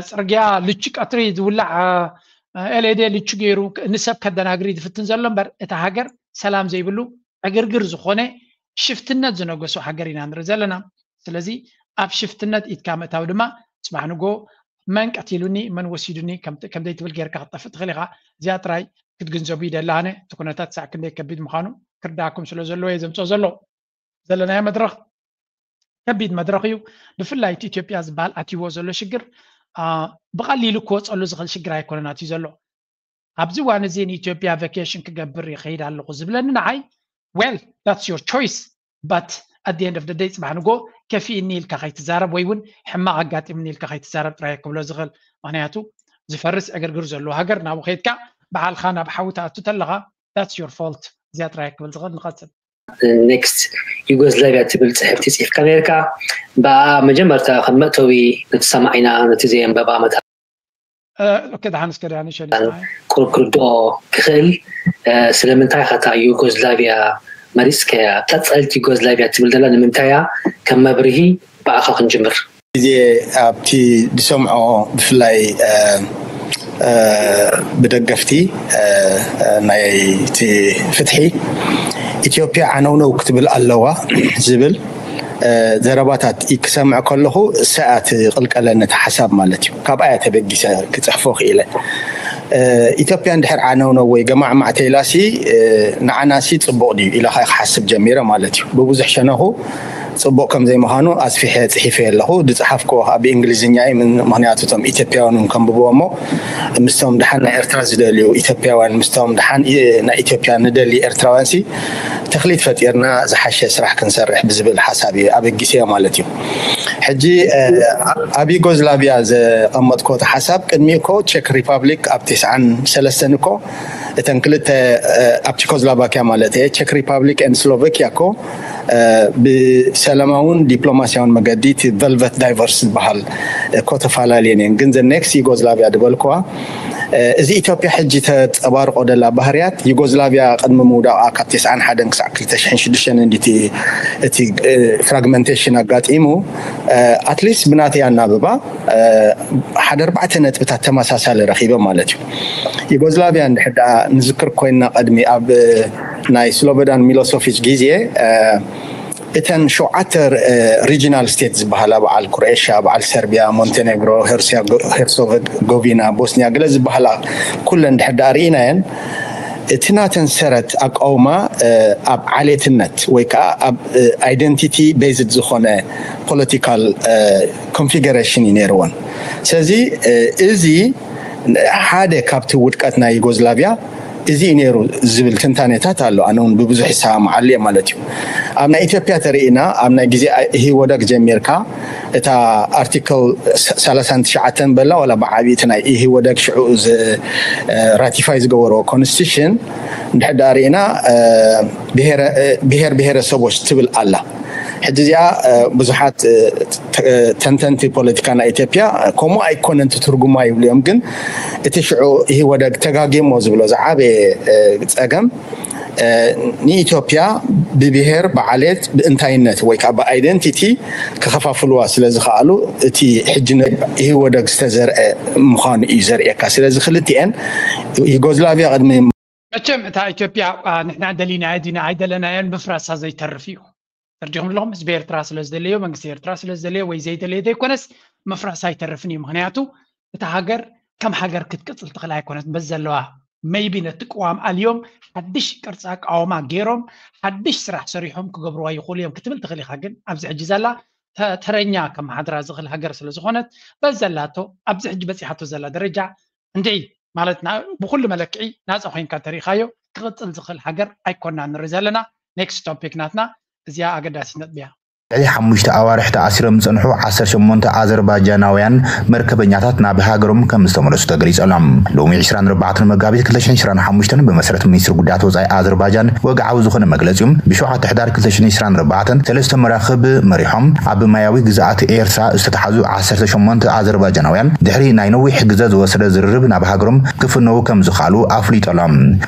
ፅርግያ ልቹ ቀትሪ ዝውላዕ ኤልኤዴ ልቹ ገይሩ ንሰብ ከደናግሪ ዝፍትን ዘሎ እምበር እቲ ሃገር ሰላም ዘይብሉ ዕግርግር ዝኾነ ሽፍትነት ዝነገሶ ሃገር ኢና ንርኢ ዘለና ስለዚ ኣብ ሽፍትነት ኢድካ ምእታው ድማ ፅባሕ ንጎ መን ቀቲሉኒ መን ወሲዱኒ ከምዘይትብል ጌርካ ክትጠፍእ ትኽእል ኢኻ እዚኣ ጥራይ ክትግንዘቡ ይደሊ ኣነ እቲ ኩነታት ሳዕ ክንደይ ከቢድ ምዃኑ ክርዳኩም ስለ ዘለዎ እየ ዘምፅኦ ዘሎ። ዘለናዮ መድረኽ ከቢድ መድረኽ እዩ። ብፍላይ እቲ ኢትዮጵያ ዝበሃል ኣትይዎ ዘሎ ሽግር ብቐሊሉ ክወፀሉ ዝኽእል ሽግር ኣይኮነን ኣትዩ ዘሎ። ኣብዚ እዋን እዚ ንኢትዮጵያ ቫኬሽን ክገብር ይኸይድ ኣለኹ ዝብለኒ ንዓይ፣ well, that's your choice, but at the end of the day ፅባሕ ንጎ ከፊእኒ ኢልካ ከይትዛረብ ወይ እውን ሕማቕ ኣጋጢምኒ ኢልካ ከይትዛረብ ጥራይ ክብሎ ዝኽእል። ምክንያቱ ዝፈርስ ዕግርግር ዘለዎ ሃገር ናብኡ ከይድካ ባዕልኻ ናብ ሓዊ ትኣቱ ተለኻ that's your fault። እዚኣ ጥራይ ክብል ዝኽእል። ንቐፅል። ኔክስት ዩጎዝላቪያ ትብል ፅሕፍቲ ፅሒፍካ ነርካ። ብኣ መጀመርታ ከም መእተዊ ነቲ ሰማዒና ነቲ ዘየንበባ መታ ኦኬ፣ ደሓን እስከ ደሓን ይሸኒ ክርድኦ ክኽእል። ስለምንታይ ኸታ ዩጎዝላቪያ መሪፅከያ? ቀፀልቲ ዩጎዝላቪያ ትብል ዘላ ንምንታያ? ከም መብርሂ ብኣኻ ክንጅምር። ግዜ ኣብቲ ዝሰምዖ ብፍላይ ብደገፍቲ ናይቲ ፍትሒ ኢትዮጵያ ዓነውነው ክትብል ኣለዋ ዝብል ዘረባታት ክሰምዕ ከለኹ ሰኣት ቅልቀለኒ እቲ ሓሳብ ማለት እዩ። ካብኣ እየ ተበጊሰ ክፅሕፎ ክኢለ። ኢትዮጵያ እንድሕር ዓነውነው ወይ ገማዕማዕ ተይላሲ ንዓናሲ ፅቡቕ ድዩ ኢለ ከዓ ክሓስብ ጀሚረ ማለት እዩ። ብብዙሕ ሸነኹ ፅቡቕ ከም ዘይምዃኑ ኣስፊሐ ፅሒፈ ኣለኹ። ዝፅሓፍክዎ ከዓ ብእንግሊዝኛ እዩ። ምክንያቱ እቶም ኢትዮጵያውያን እውን ከንብብዎ እሞ ምስቶም ድሓን ናይ ኤርትራ ዝደልዩ ኢትዮጵያውያን ምስቶም ድሓን ናይ ኢትዮጵያ ንደሊ ኤርትራውያን ሲ ተኽሊት ፈጢርና ዝሓሸ ስራሕ ክንሰርሕ ብዝብል ሓሳብ እዩ ኣበጊሰዮ ማለት እዩ። ሕጂ ኣብ ዩጎዝላቪያ ዘቐመጥኮ እቲ ሓሳብ ቅድሚ እኮ ቼክ ሪፓብሊክ ኣብ ተስዓን ሰለስተን እኮ እተን ክልተ ኣብ ቼኮዝላቫኪያ ማለት እየ ቼክ ሪፓብሊክ ን ስሎቨኪያ እኮ ብሰላማውን ዲፕሎማሲያውን መገዲ እቲ ቨልቨት ዳይቨርስ ዝበሃል እኮ ተፈላለየን እየን። ግን ዘ ኔክስት ዩጎዝላቪያ ዝበልክዋ እዚ ኢትዮጵያ ሕጂ ተፀባርቆ ደላ ባህርያት ዩጎዝላቪያ ቅድሚ ምውዳቃ ካብ ተስዓን ሓደን ክሳዕ ክልተ ሽሕን ሽዱሽተን እንዲቲ እቲ ፍራግመንቴሽን ኣጋጢሙ ኣትሊስት ብናተይ ኣናብባ ሓደ ኣርባዕተ ነጥብታት ተመሳሳሊ ረኺበ ማለት እዩ። ዩጎዝላቪያ እንድሕር ደኣ ንዝክር ኮይንና ቅድሚ ኣብ ናይ ስሎቦዳን ሚሎሶቪች ግዜ እተን ሸውዓተ regional state ዝበሃላ በዓል ክሮኤሽያ፣ በዓል ሰርቢያ፣ ሞንቴኔግሮ፣ ሄርሶጎቪና፣ ቦስኒያ ገለ ዝበሃላ ኩለን ድሕር ደኣ ርኢናየን እቲ ናተን ሰረት ኣቃውማ ኣብ ዓሌትነት ወይ ከዓ ኣብ identity based ዝኾነ political configuration እዩ ነይርወን። ስለዚ እዚ ሓደ ካብቲ ውድቀት ናይ ዩጎዝላቪያ እዚ እዩ ነይሩ ዝብል ትንታኔታት ኣሎ። ኣነ እውን ብብዙሕ ይሰማማዓሉ እየ ማለት እዩ። ኣብ ናይ ኢትዮጵያ ተርኢና ኣብ ናይ ግዜ ኢህወደግ ጀሚርካ እታ ኣርቲክል ሰላሳን ትሽዓተን በላ ዋላ ብዓብይቲ ናይ ኢህወደግ ሽዑ ራቲፋይ ዝገበሮ ኮንስቲቱሽን እንድሕር ዳኣ ርኢና ብሄር ብሄረሰቦች ትብል ኣላ። ሕጂ እዚኣ ብዙሓት ተንተንቲ ፖለቲካ ናይ ኢትዮጵያ ከምኡ ኣይኮነን ትትርጉማ ይብሉ እዮም። ግን እቲ ሽዑ ኢህወደግ ተጋጊሞ ዝብሎ ዝዓበየ ፀገም ንኢትዮጵያ ብብሄር ብዓሌት ብእንታይነት ወይ ከዓ ብኣይደንቲቲ ክኸፋፍልዋ ስለ ዝኸኣሉ እቲ ሕጂ ኢህወደግ ዝተዘርአ ምዃኑ እዩ ዘርእየካ። ስለዚ ክልቲኤን ዩጎዝላቪያ ቅድሚ መቸም እታ ኢትዮጵያ ንሕና ደሊና ዲና ኣይደለናዮን ምፍራሳ ዘይተርፍ እዩ። ተርዲኹም ኣለኹም። ህዝቢ ኤርትራ ስለ ዝደለዮ መንግስቲ ኤርትራ ስለ ዝደለዮ ወይ ዘይደለዮ ዘይኮነስ ምፍራሳ ኣይተርፍን እዩ። ምክንያቱ እታ ሃገር ከም ሃገር ክትቅፅል ትኽእል ኣይኮነት። በዚ ዘለዋ maybe ነቲ ቅዋም ኣልዮም ሓድሽ ቅርፂ ኣቃውማ ገይሮም ሓድሽ ስራሕ ሰሪሖም ክገብርዋ ይኽእሉ እዮም ክትብል ትኽእል ኢኻ። ግን ኣብዚ ሕጂ ዘላ ተረኛ ከመሓድራ ዝኽእል ሃገር ስለ ዝኾነት በዚ ዘላቶ ኣብዚ ሕጂ በፂሓቶ ዘላ ደረጃ እንድዒ ማለት ብኩሉ መለክዒ ናፃ ኮይንካ እንተሪኢኻዮ ክቕፅል ዝኽእል ሃገር ኣይኮናን ንርኢ ዘለና። ኔክስት ቶፒክ ናትና እዚኣ ኣገዳሲት ነጥቢ እያ። ልዕሊ ሓሙሽተ ኣዋርሕ ተኣሲሮም ዝፀንሑ ዓሰርተ ሸሞንተ ኣዘርባጃናውያን መርከበኛታት ናብ ሃገሮም ከም ዝተመለሱ ተገሊፁ ኣሎ። ሎሚ ዕስራን ኣርባዕተን መጋቢት ክልተ ሽሕን ዕስራን ሓሙሽተን ብመሰረት ሚኒስትሪ ጉዳያት ወፃኢ ኣዘርባጃን ወግዓዊ ዝኾነ መግለፂኦም ብሸውዓተ ሕዳር ክልተ ሽሕን ዕስራን ኣርባዕተን ሰለስተ መራኽብ መሪሖም ኣብ ማያዊ ግዝኣት ኤርትራ ዝተተሓዙ ዓሰርተ ሸሞንተ ኣዘርባጃናውያን ድሕሪ ናይ ነዊሕ ግዘ ዝወሰደ ዝርርብ ናብ ሃገሮም ክፍነዉ ከም ዝኸኣሉ ኣፍሊጡ ኣሎ።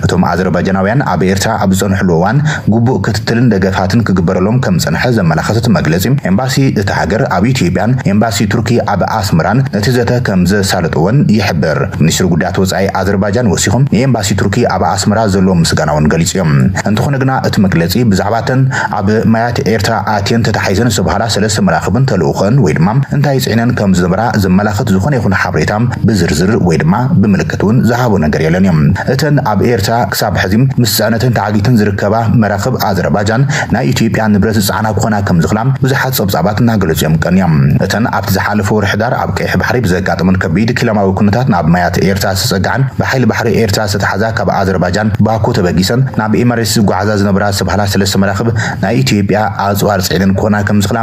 እቶም ኣዘርባጃናውያን ኣብ ኤርትራ ኣብ ዝፀንሕሉ እዋን ግቡእ ክትትልን ደገፋትን ክግበረሎም ከም ዝፀንሐ ዘመላኸተት መግለጺ፣ ኤምባሲ እታ ሃገር ኣብ ኢትዮጵያን ኤምባሲ ቱርኪ ኣብ ኣስመራን ነቲ ዘተ ከም ዘሳለጥዎን ይሕብር። ሚኒስትሪ ጉዳያት ወጻኢ ኣዘርባጃን ወሲኹም፣ ንኤምባሲ ቱርኪ ኣብ ኣስመራ ዘለዎም ምስጋና እውን ገሊጹ እዮም። እንተኾነ ግና እቲ መግለጺ ብዛዕባ እተን ኣብ ማያት ኤርትራ ኣትየን ተታሒዘን ዝተባህላ ሰለስተ መራኽብን ተልእኾን ወይ ድማ እንታይ ጽዒነን ከም ዝነበራ ዘመላኽት ዝኾነ ይኹን ሓበሬታ ብዝርዝር ወይ ድማ ብምልክት እውን ዝሃቦ ነገር የለን እዮም። እተን ኣብ ኤርትራ ክሳብ ሕዚ ምስ ጽዕነትን ተዓጊተን ዝርከባ መራኽብ ኣዘርባጃን ናይ ኢትዮጵያ ንብረት ዝጸዓና ክኾና ከም ዝኽላ ብዙሓት ጸብጻባት እናገለጹ እዮም ቀንዮም። እተን ኣብቲ ዝሓለፈ ወርሒ ዳር ኣብ ቀይሕ ባሕሪ ብዘጋጠመን ከቢድ ክለማዊ ኩነታት ናብ ማያት ኤርትራ ዝተጸግዓን ብሓይሊ ባሕሪ ኤርትራ ዝተታሕዛ ካብ ኣዘርባጃን ባኩ ተበጊሰን ናብ ኤማሬትስ ዝጓዓዛ ዝነበራ ዝተባህላ ሰለስተ መራኽብ ናይ ኢትዮጵያ ኣጽዋር ጽዒነን ክኾና ከም ዝኽላ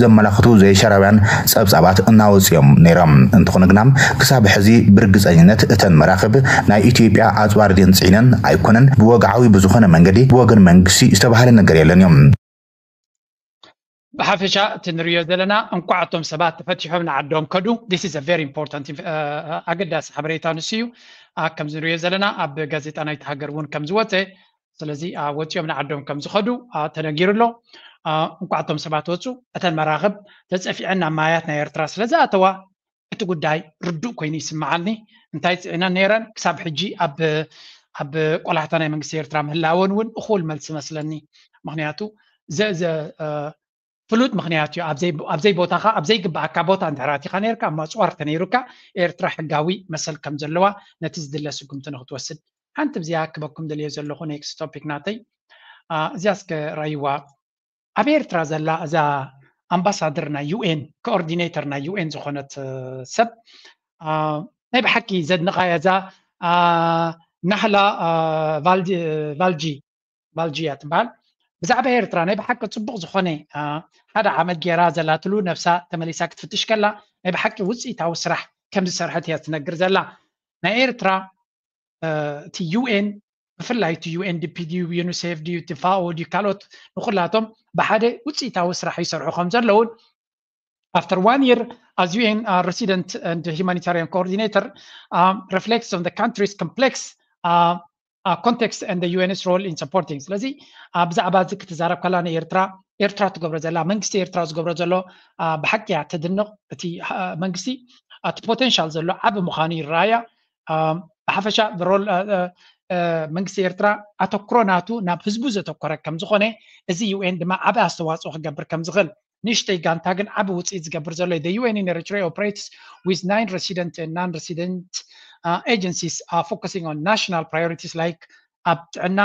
ዘመላኽቱ ዘይሻራውያን ጸብጻባት እናወጹ እዮም ነይሮም። እንተኾነ ግና ክሳብ ሕዚ ብርግጸኝነት እተን መራኽብ ናይ ኢትዮጵያ ኣጽዋር ድየን ጽዒነን ኣይኮነን፣ ብወግዓዊ ብዝኾነ መንገዲ ብወገን መንግስቲ ዝተባህለ ነገር የለን እዮም። ብሓፈሻ እቲ ንሪኦ ዘለና እንኳዕ እቶም ሰባት ተፈቲሖም ንዓዶም ከዱ። This is a very important inf- እ፣ ኣገዳሲ ሓበሬታ ንሱ እዩ። ኣ፣ ከምዚ ንሪኦ ዘለና ኣብ ጋዜጣ ናይቲ ሃገር እውን ከም ዝወፀ፣ ስለዚ ኣ፣ ወፂኦም ንዓዶም ከም ዝኸዱ ኣ፣ ተነጊሩ ኣሎ። ኣ፣ እንኳዕ እቶም ሰባት ወፁ። እተን መራኽብ ተፀፊዐን ናብ ማያት ናይ ኤርትራ ስለ ዝኣተዋ እቲ ጉዳይ ርዱእ ኮይኑ ይስምዓኒ። እንታይ ፅዒነን ነይረን ክሳብ ሕጂ ኣብ ኣብ ቆላሕታ ናይ መንግስቲ ኤርትራ ምህላወን እውን እኹል መልሲ መስለኒ። ምክንያቱ ዘ- ዘ- እ፣ ፍሉጥ ምኽንያት እዩ። ኣብ ዘይ- ኣብ ዘይቦታኻ ኣብ ዘይግባኣካ ቦታ እንድሕር ኣቲኻ ነይርካ ኣብ ማፅዋር ተነይሩካ ኤርትራ ሕጋዊ መሰል ከም ዘለዋ ነቲ ዝድለ ስጉምቲ ንክትወስድ። ሓንቲ ብዚኣ ክበኩም ደልዮ ዘለኹ ኔክስት ቶፒክ ናተይ ኣ፣ እዚኣ እስከ ራይዋ ኣብ ኤርትራ ዘላ እዛ ኣምባሳደር ናይ ዩኤን ኮኦርዲኔተር ናይ ዩኤን ዝኾነት እ፣ ሰብ ኣ፣ ናይ ብሓቂ ዘድንቓያ እዛ ኣ፣ ናህላ ኣ፣ ቫልጂ ቫልጂ ቫልጂ እያ ትበሃል። ብዛዕባ ኤርትራ ናይ ብሓቂ ጽቡቕ ዝኾነ ኣ፣ ሓደ ዓመት ገይራ ዘላትሉ ነብሳ ተመሊሳ ክትፍትሽ ከላ ናይ ብሓቂ ውፅኢታዊ ስራሕ ከም ዝሰርሐት እያ ትነግር ዘላ። ናይ ኤርትራ እ፣ እቲ ዩኤን ብፍላይ እቲ ዩኤንዲፒ ድዩ ዩኒሴፍ ድዩ እቲ ፋኦ ድዩ ካልኦት ንኩላቶም ብሓደ ውፅኢታዊ ስራሕ ይሰርሑ ከም ዘለውን after one year as U N uh, resident and humanitarian coordinator um, reflects on the country's complex uh, uh, context and the U N's role in supporting. ስለዚ ኣ፣ ብዛዕባ እዚ ክትዛረብ ከላ ንኤርትራ ኤርትራ ትገብሮ ዘላ መንግስቲ ኤርትራ ዝገብሮ ዘሎ ኣ፣ ብሓቂ እያ ተድንቕ። እቲ ኣ፣ መንግስቲ እቲ ፖቴንሻል ዘሎ ዓቢ ምዃኑ ይረኣያ። ኣ፣ ብሓፈሻ ሮል ኣ፣ ኣ፣ ኣ፣ መንግስቲ ኤርትራ ኣተኩሮ ናቱ ናብ ህዝቡ ዘተኮረ ከም ዝኾነ እዚ ዩኤን ድማ ዓቢ ኣስተዋፅኦ ክገብር ከም ዝኽእል ንእሽተይ ጋንታ ግን ዓቢ ውፅኢት ዝገብር ዘሎ እዩ። The U N in Eritrea operates with nine resident and non-resident uh, agencies uh, focusing on national priorities like ኣብ ጥዕና፣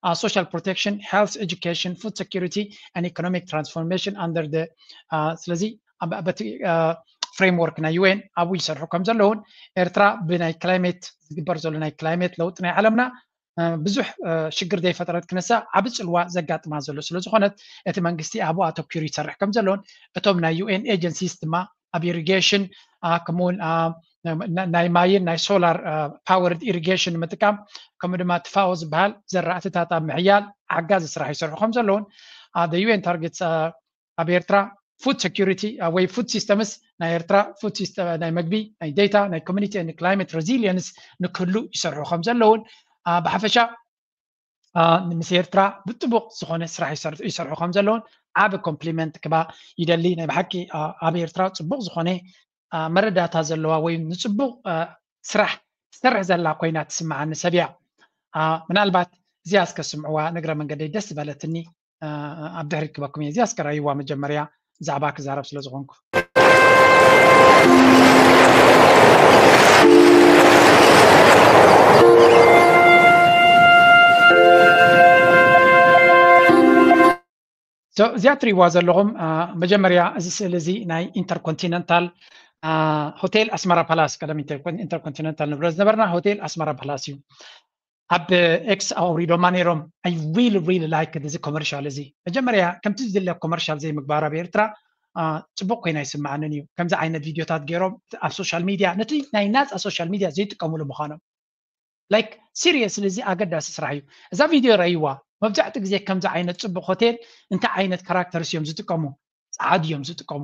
uh, social protection, health, education, food security and economic transformation under the uh, ስለዚ ኣብ- በቲ ፍሬምወርክ ናይ ዩኤን ኣብኡ ይሰርሑ ከም ዘለውን ኤርትራ ብናይ ክላይሜት ዝግበር ዘሎ ናይ ክላይሜት ለውጢ ናይ ዓለምና ብዙሕ ሽግር ዘይፈጠረት ክነሳ ዓቢ ጽልዋ ዘጋጥማ ዘሎ ስለ ዝኾነት እቲ መንግስቲ ኣብኡ ኣተኪሩ ይሰርሕ ከም ዘሎን እቶም ናይ ዩኤን ኤጀንሲስ ድማ ኣብ ኢሪጌሽን ከምኡውን ናይ ማይን ናይ ሶላር ፓወርድ ኢሪጌሽን ንምጥቃም ከምኡ ድማ ትፋኦ ዝበሃል ዘራእትታት ኣብ ምሕያል ሓጋዚ ስራሕ ይሰርሑ ከም ዘለውን ዩኤን ታርጌትስ ኣብ ኤርትራ ፉድ ሴኩሪቲ ወይ ፉድ ሲስተምስ ናይ ኤርትራ ፉድ ሲስተም ናይ መግቢ ናይ ዴታ ናይ ኮሚኒቲ ክላይመት ሬዚሊየንስ ንክህሉ ይሰርሑ ከም ዘለውን ብሓፈሻ ምስ ኤርትራ ብጥቡቕ ዝኾነ ስራሕ ይሰርሑ ከም ዘለውን ዓቢ ኮምፕሊመንት ክባ ይደሊ። ናይ ብሓቂ ኣብ ኤርትራ ፅቡቕ ዝኾነ መረዳእታ ዘለዋ ወይ ንፅቡቕ ስራሕ ትሰርሕ ዘላ ኮይና ትስምዓኒ ሰብ እያ። ምናልባት እዚኣ እስከ ስምዕዋ ንግረ መንገደይ ደስ ዝበለትኒ ኣብ ድሕሪት ክበኩም እየ እዚኣ እስከ ራይዋ መጀመርያ ብዛዕባ ክዛረብ ስለ ዝኾንኩ እዚኣ ትሪእዋ ዘለኹም መጀመርያ እዚ ስእሊ እዚ ናይ ኢንተርኮንቲነንታል ሆቴል ኣስመራ ፓላስ ቀደም ኢንተርኮንቲነንታል ንብሎ ዝነበርና ሆቴል ኣስመራ ፓላስ እዩ። ኣብ ኤክስ ኣውሪዶማ ነይሮም። I really really like እዚ ኮመርሻል እዚ መጀመርያ ከምቲ ዝድለ ኮመርሻል ዘይምግባር ኣብ ኤርትራ ፅቡቅ ኮይና ይስምዓንን እዩ። ከምዚ ዓይነት ቪድዮታት ገይሮም ኣብ ሶሻል ሚድያ ነቲ ናይ ናፃ ሶሻል ሚድያ ዘይጥቀሙሉ ምዃኖም ላይክ ሲሪየስሊ እዚ ኣገዳሲ ስራሕ እዩ። እዛ ቪድዮ ረእይዋ። መብዛሕትኡ ግዜ ከምዚ ዓይነት ፅቡቅ ሆቴል እንታይ ዓይነት ካራክተርስ እዮም ዝጥቀሙ? ፀዓዱ እዮም ዝጥቀሙ።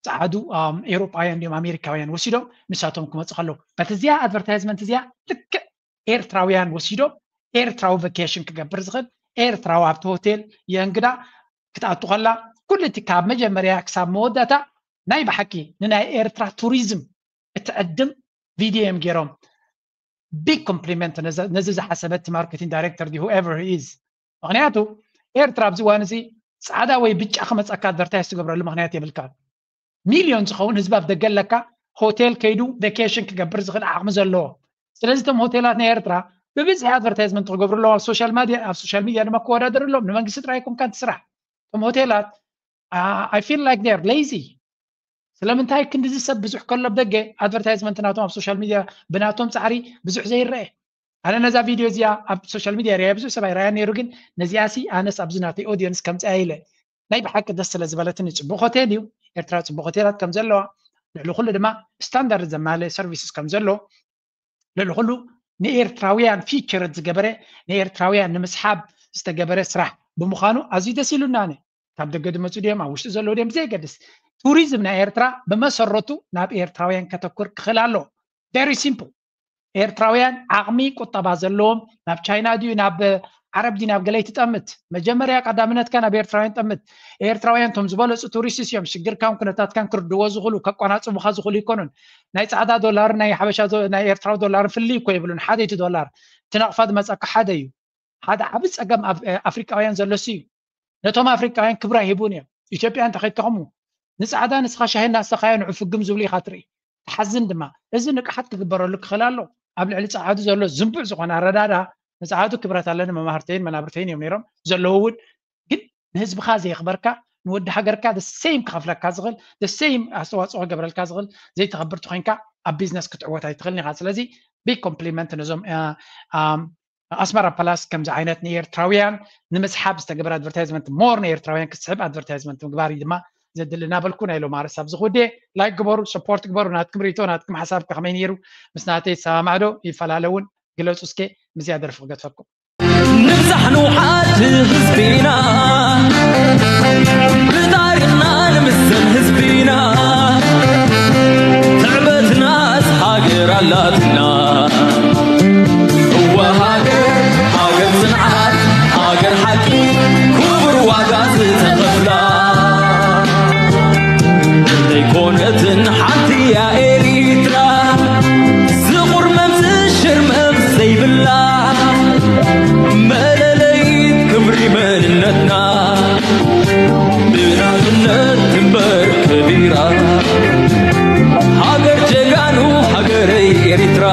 ፀዓዱ ኤውሮጳውያን ድዮም ኣሜሪካውያን ወሲዶም ንሳቶም ክመፁ ከለዉ በቲ እዚኣ ኣድቨርታይዝመንት እዚኣ ልክዕ ኤርትራውያን ወሲዶም ኤርትራዊ ቨኬሽን ክገብር ዝኽእል ኤርትራዊ ኣብቲ ሆቴል የእንግዳ ክትኣቱ ከላ ኩሉ እቲ ካብ መጀመርያ ክሳብ መወዳእታ ናይ ብሓቂ ንናይ ኤርትራ ቱሪዝም እትዕድም ቪድዮ እዮም ገይሮም። ቢግ ኮምፕሊመንት ነዚ ዝሓሰበት ማርኬቲንግ ዳይሬክተር ዲ whoever is። ምክንያቱ ኤርትራ ኣብዚ እዋን እዚ ፃዕዳ ወይ ብጫ ክመፀካ ኣድቨርታይዝ ትገብረሉ ምክንያት የብልካ። ሚልዮን ዝኸውን ህዝቢ ኣብ ደገ ኣለካ፣ ሆቴል ከይዱ ቬኬሽን ክገብር ዝኽእል ዓቕሚ ዘለዎ። ስለዚ እቶም ሆቴላት ናይ ኤርትራ ብብዝሒ ኣድቨርታይዝመንት ክገብሩ ኣለዎም ኣብ ሶሻል ሚድያ፣ ኣብ ሶሻል ሚድያ ድማ ክወዳደሩ ኣለዎም። ንመንግስቲ ጥራይ ኮንካ ትስራሕ። እቶም ሆቴላት I feel like they're lazy። ስለምንታይ ክንድዚ ሰብ ብዙሕ ከሎ ኣብ ደገ ኣድቨርታይዝመንት ናቶም ኣብ ሶሻል ሚድያ ብናቶም ፃዕሪ ብዙሕ ዘይረአ? ኣነ ነዛ ቪድዮ እዚኣ ኣብ ሶሻል ሚድያ ሪያ ብዙሕ ሰብ ኣይረኣያ ነይሩ፣ ግን ነዚኣ ሲ ኣነስ ኣብዚ ናተይ ኦዲየንስ ከምፅኣ ኢለ ናይ ብሓቂ ደስ ስለ ዝበለትኒ። ፅቡቅ ሆቴል እዩ ኤርትራ፣ ፅቡቅ ሆቴላት ከም ዘለዋ፣ ልዕሊ ኩሉ ድማ ስታንዳርድ ዘማለ ሰርቪስስ ከም ዘሎ፣ ልዕሊ ኩሉ ንኤርትራውያን ፊቸርት ዝገበረ፣ ንኤርትራውያን ንምስሓብ ዝተገበረ ስራሕ ብምዃኑ ኣዝዩ ደስ ኢሉና። ኣነ ካብ ደገ ዝመፁ ድዮም ኣብ ውሽጢ ዘለዉ ድዮም ብዘይገድስ፣ ቱሪዝም ናይ ኤርትራ ብመሰረቱ ናብ ኤርትራውያን ከተኩር ክኽእል ኣለዎ። ቨሪ ሲምፕል። ኤርትራውያን ዓቕሚ ቁጠባ ዘለዎም ናብ ቻይና ድዩ ናብ ዓረብ ድዩ ናብ ገለ ኣይትጠምት። መጀመርያ ቀዳምነትካ ናብ ኤርትራውያን ጠምት። ኤርትራውያን እቶም ዝበለፁ ቱሪስትስ እዮም። ሽግርካን ኩነታትካን ክርድዎ ዝኽእሉ፣ ከቋናፅቡኻ ዝኽእሉ ይኮኑን። ናይ ፃዕዳ ዶላርን ናይ ሓበሻ ዶ- ናይ ኤርትራዊ ዶላርን ፍልይ እኮ የብሉን። ሓደ እቲ ዶላር እቲ ናቕፋ ዝመፀካ ሓደ እዩ። ሓደ ዓቢ ፀገም ኣብ ኣፍሪቃውያን ዘሎሲ እዩ። ነቶም ኣፍሪቃውያን ክብሪ ኣይህቡን እዮም። ኢትዮጵያ እንተ ከይትኸሙ ንፃዕዳ ንስኻ ሻሂ እናስተኻዮ ንዑ ፍግም ዝብሉ ኢኻ ትርኢ። ትሓዝን ድማ። እዚ ንቅሓት ክግበረሉ ክኽእል ኣሎ። ኣብ ልዕሊ ፃዓዱ ዘሎ ዝንቡዕ ዝኾነ ኣረዳዳ ንፃዓዱ ክብረት ኣለኒ፣ መማህርተይን መናብርተይን እዮም ነይሮም ዘለዉ እውን። ግን ንህዝብኻ ዘየኽበርካ ንወዲ ሃገርካ the same ክኸፍለካ ዝኽእል the same ኣስተዋፅኦ ክገብረልካ ዝኽእል ዘይተኸብር ተኾይንካ ኣብ ቢዝነስ ክትዕወት ኣይትኽእልን ኢኻ። ስለዚ ቢግ ኮምፕሊመንት ነዞም ኣስመራ ፓላስ ከምዚ ዓይነት ንኤርትራውያን ንምስሓብ ዝተገበረ ኣድቨርታይዝመንት፣ ሞር ንኤርትራውያን ክስሕብ ኣድቨርታይዝመንት ምግባር እዩ ድማ ዘድሊ እናበልኩ ናይ ሎማርስ ኣብዚ ክውዴ። ላይክ ግበሩ፣ ሰፖርት ግበሩ። ናትኩም ሪቶ ናትኩም ሓሳብ ከመይ ነይሩ? ምስ ናተይ ዝሰማማዕ ዶ ይፈላለ እውን ግለፁ እስከ። ምስዚኣ ደርፊ ክገድፈኩም። ንብዛሕ ንውሓድ ህዝቢና ብታሪኽና ንምዘን ህዝቢና ትዕበትናስ ሃገር ኣላትና። እወ ሃገር፣ ሃገር ጽንዓት፣ ሃገር ሓቂ ክቡር ዋጋ ዝተኸፍላ ዘይኮነትን ሓንቲ እያ ኤሪትራ ዝቑርመም ዝሽርመም ዘይብላ መለለይት ክብሪ መንነትና ብናጽነት ትንበር ከቢራ ሃገር ጀጋኑ ሃገረይ ኤሪትራ።